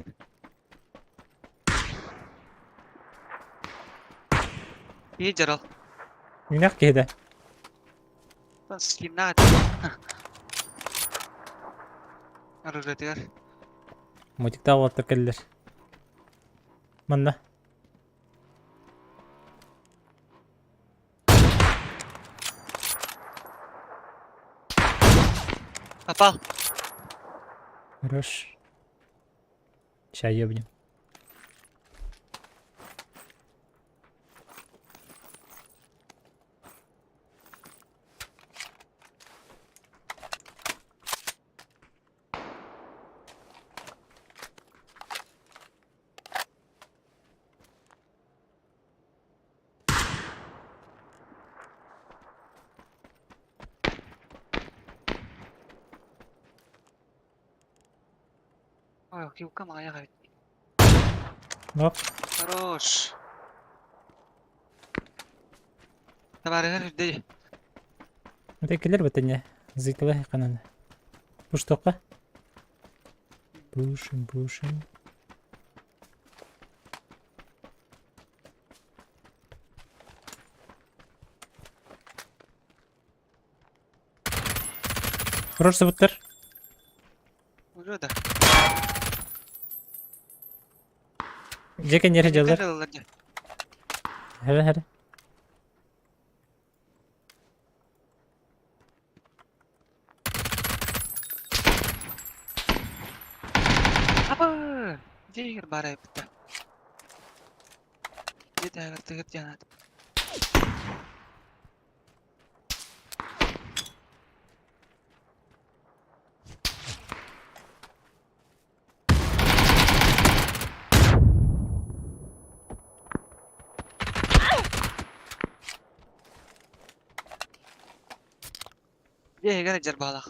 Киһи дьарал. Минах киһи Скиннаат. Оружиетыгар. Мутиктаах уолаттар кэллэр. Манна. Попал. Хорош. Ща ебнем. Ой, хилка маҕайах эбит. Оп. Хорош. Табаарыгар үрдэй. Это килер бытыне. Зытыла кананы. Пуштока. Пушим, пушим. Хорош буттар. Уже да. Дьэ кэннери дьаллар. Хара хара. Аба! Дьиэгэр баар эбит. Дьиэ тыгыр диэн Дьиэгэр дьарбаалах.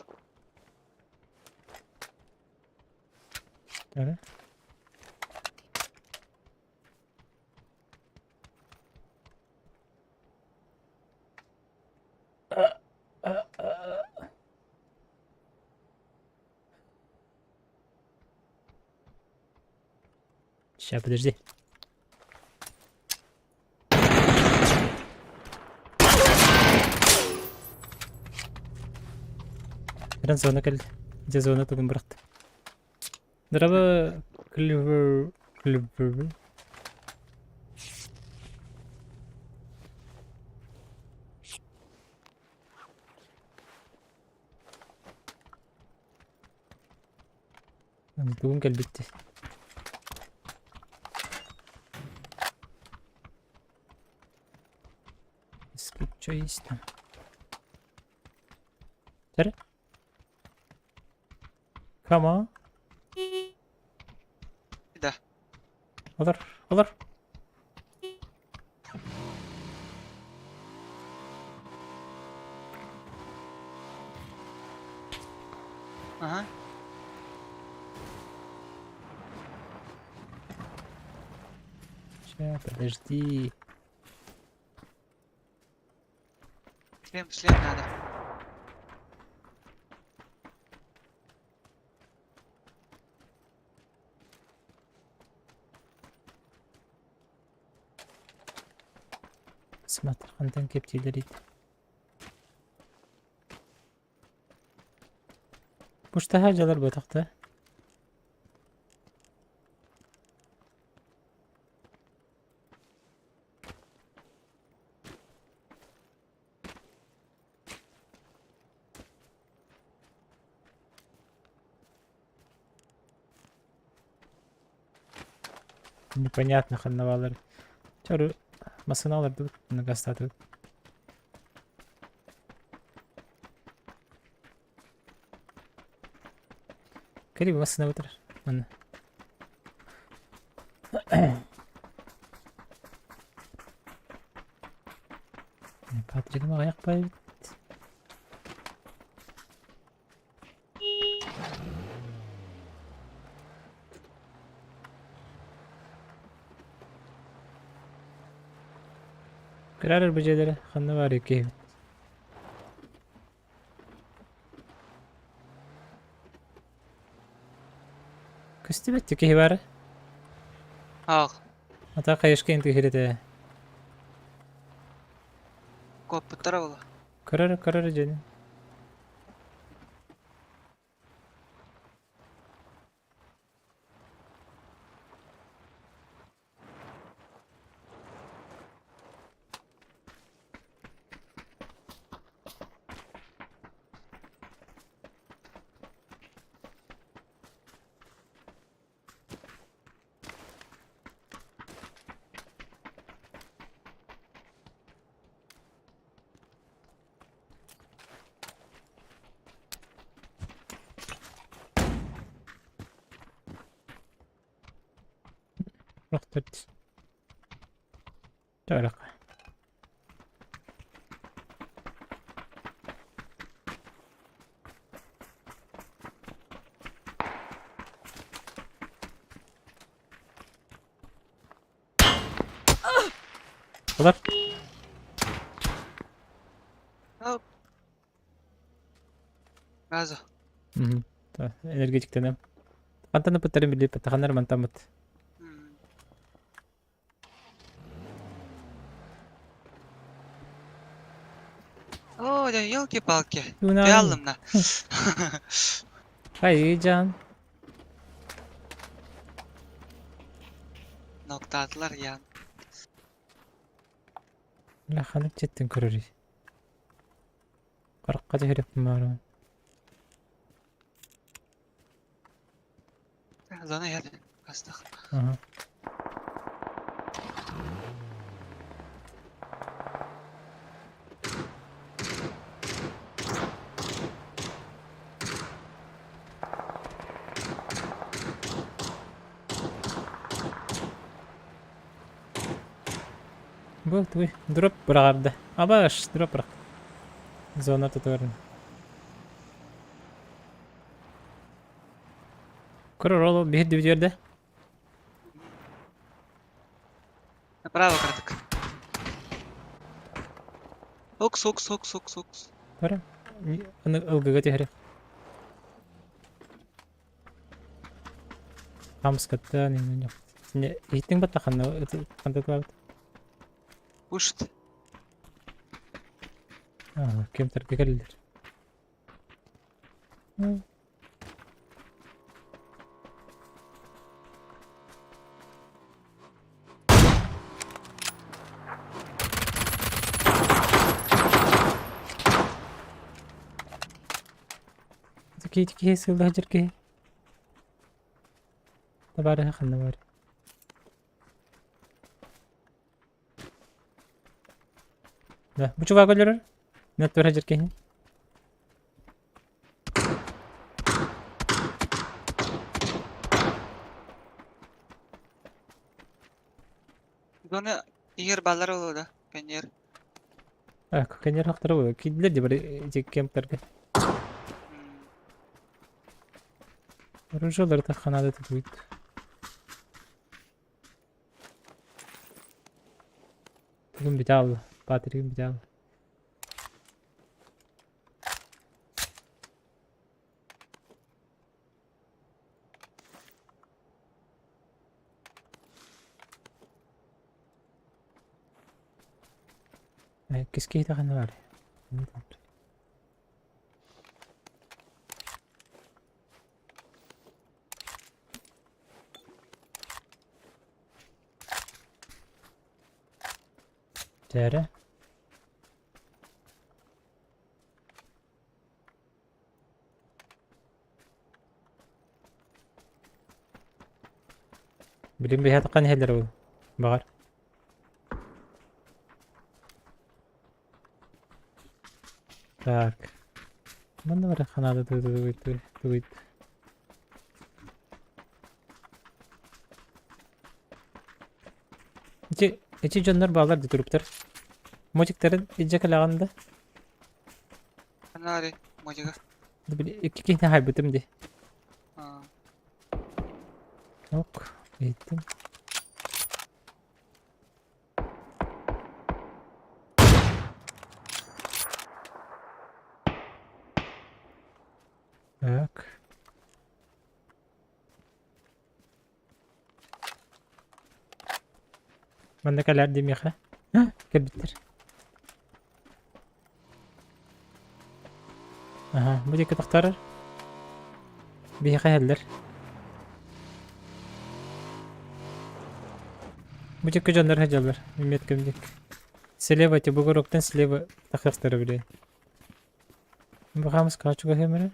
Ара. Сейчас, подожди. Ран зона кэллэ. Дьэ зона тугун бырахта. Драба Кливер Кливер. Тугун кэлбитти. Что есть там? Сэр? Come on. Да. Олор, олор. Ага. Сейчас, подожди. Шлем, шлем надо. Смотри, хантан кептилерит. Пуштаха жалар ботақта. Непонятно ханнавалар. Чору масыналар тут нагастаты. Кэри масына бутар. Манна. Патригым аяқ байбыт. Кырарыр бу дьиэлэрэ ханна баар киһибит. Көстүбэт киһи баара. Ах. Ата хайышка интихирете. Куоппуттара буолла. Көрөр көрөр дьиэни. Рахтырт. Тарак. Олар. Оп. Газу. Мгм. Энергетиктенем. Хантан ыпыттарын билбэт, ханнар мантаммыт. О, да елки-палки. Тыаллым да. Хайыжан. Ноктаатылар ян. Ханнык дьиэттэн көрөрүй? Харахха түһэриппин баарым. Зона иһэр. Астах. Аха. Бу туй дроп быраҕарда. Абаш дроп бырах. Зона тутуорун. Көрөр ол биһир дибитиэрдэ. Направо краток. Окс, окс, окс, окс, окс. Бара. Аны ылгыга түһэрэ. Хамскаттан Иһиттиҥ батта ханна хантатылаабыт? Пушт. Аа, кемтерге кэллилэр. Киһи киһи сылла сылдьар киһи. Табаарыһа ханна баар? Да, бу чувак өлөрөр. Нөттөр сылдьар киһи. Зона иһэр баллар олуо да, кэнниэр. А, кэнниэр хахтара буолуо. Киирдилэр дии бары ити кемптергэ. Оружиелары ханаада тутуйт. Бүгүн бүтэ хаалла. Патригым бүтэ хаалла. Иккис киһитэ ханна баарый? Дьээрэ. Билин биһиэхэ иһэллэр ол баҕар. Так. Манна бары ханаада тугуйт. Ити ити дьоннор баалар ди туруктар. Мотиктарын илдьэ кэлэҕин да? Анари, мотига. Били икки киһини хайбытым ди. Ок, иһиттим. Так. Манна кэлээр дии миэхэ. Кэлбиттэр. Аха, бу диэки тахтарар. Биһиэхэ иһэллэр. Бу диэки дьоннор сылдьаллар. Меткам диэки. Слева эти бугуруктан слева тахыахтара били. Бу хаамыскаҕа чугаһыам эрэ.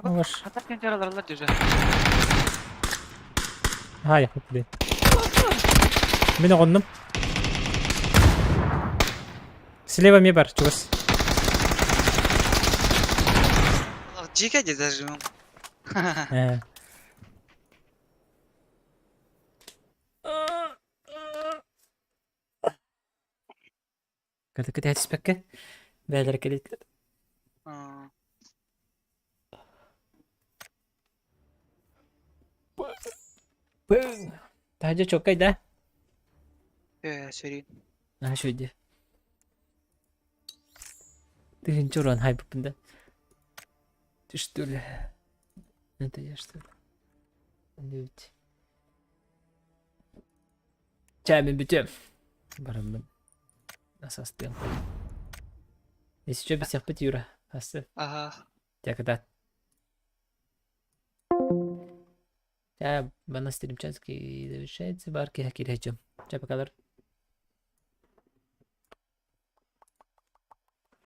Ваш. Атак кенчараларылар дьүжэ. Ай, блин. Мин оҕоннум. Слева эмиэ бар, чугас. Дьиикэ дии зажимом. Э. Кытыкы түспэккэ бэйэлэрэ кэлиитлэр. Пың! Таһырдьа чуоккай да? Ээ, сөрүүн. Наһаа үчүгэй дии. Тыһыынча уран хайбыппын да. Ты что ли? Это я что ли? Люди. Чэ, мин бүтүөм. Бараммын. Асастыам. Если что, бисиэхпит Юра. Асы. Аха. Дьэ, кытаат. Чэ, манна стримчанский завершается. Бар киһи киирэ дьон. Чэ, покалар.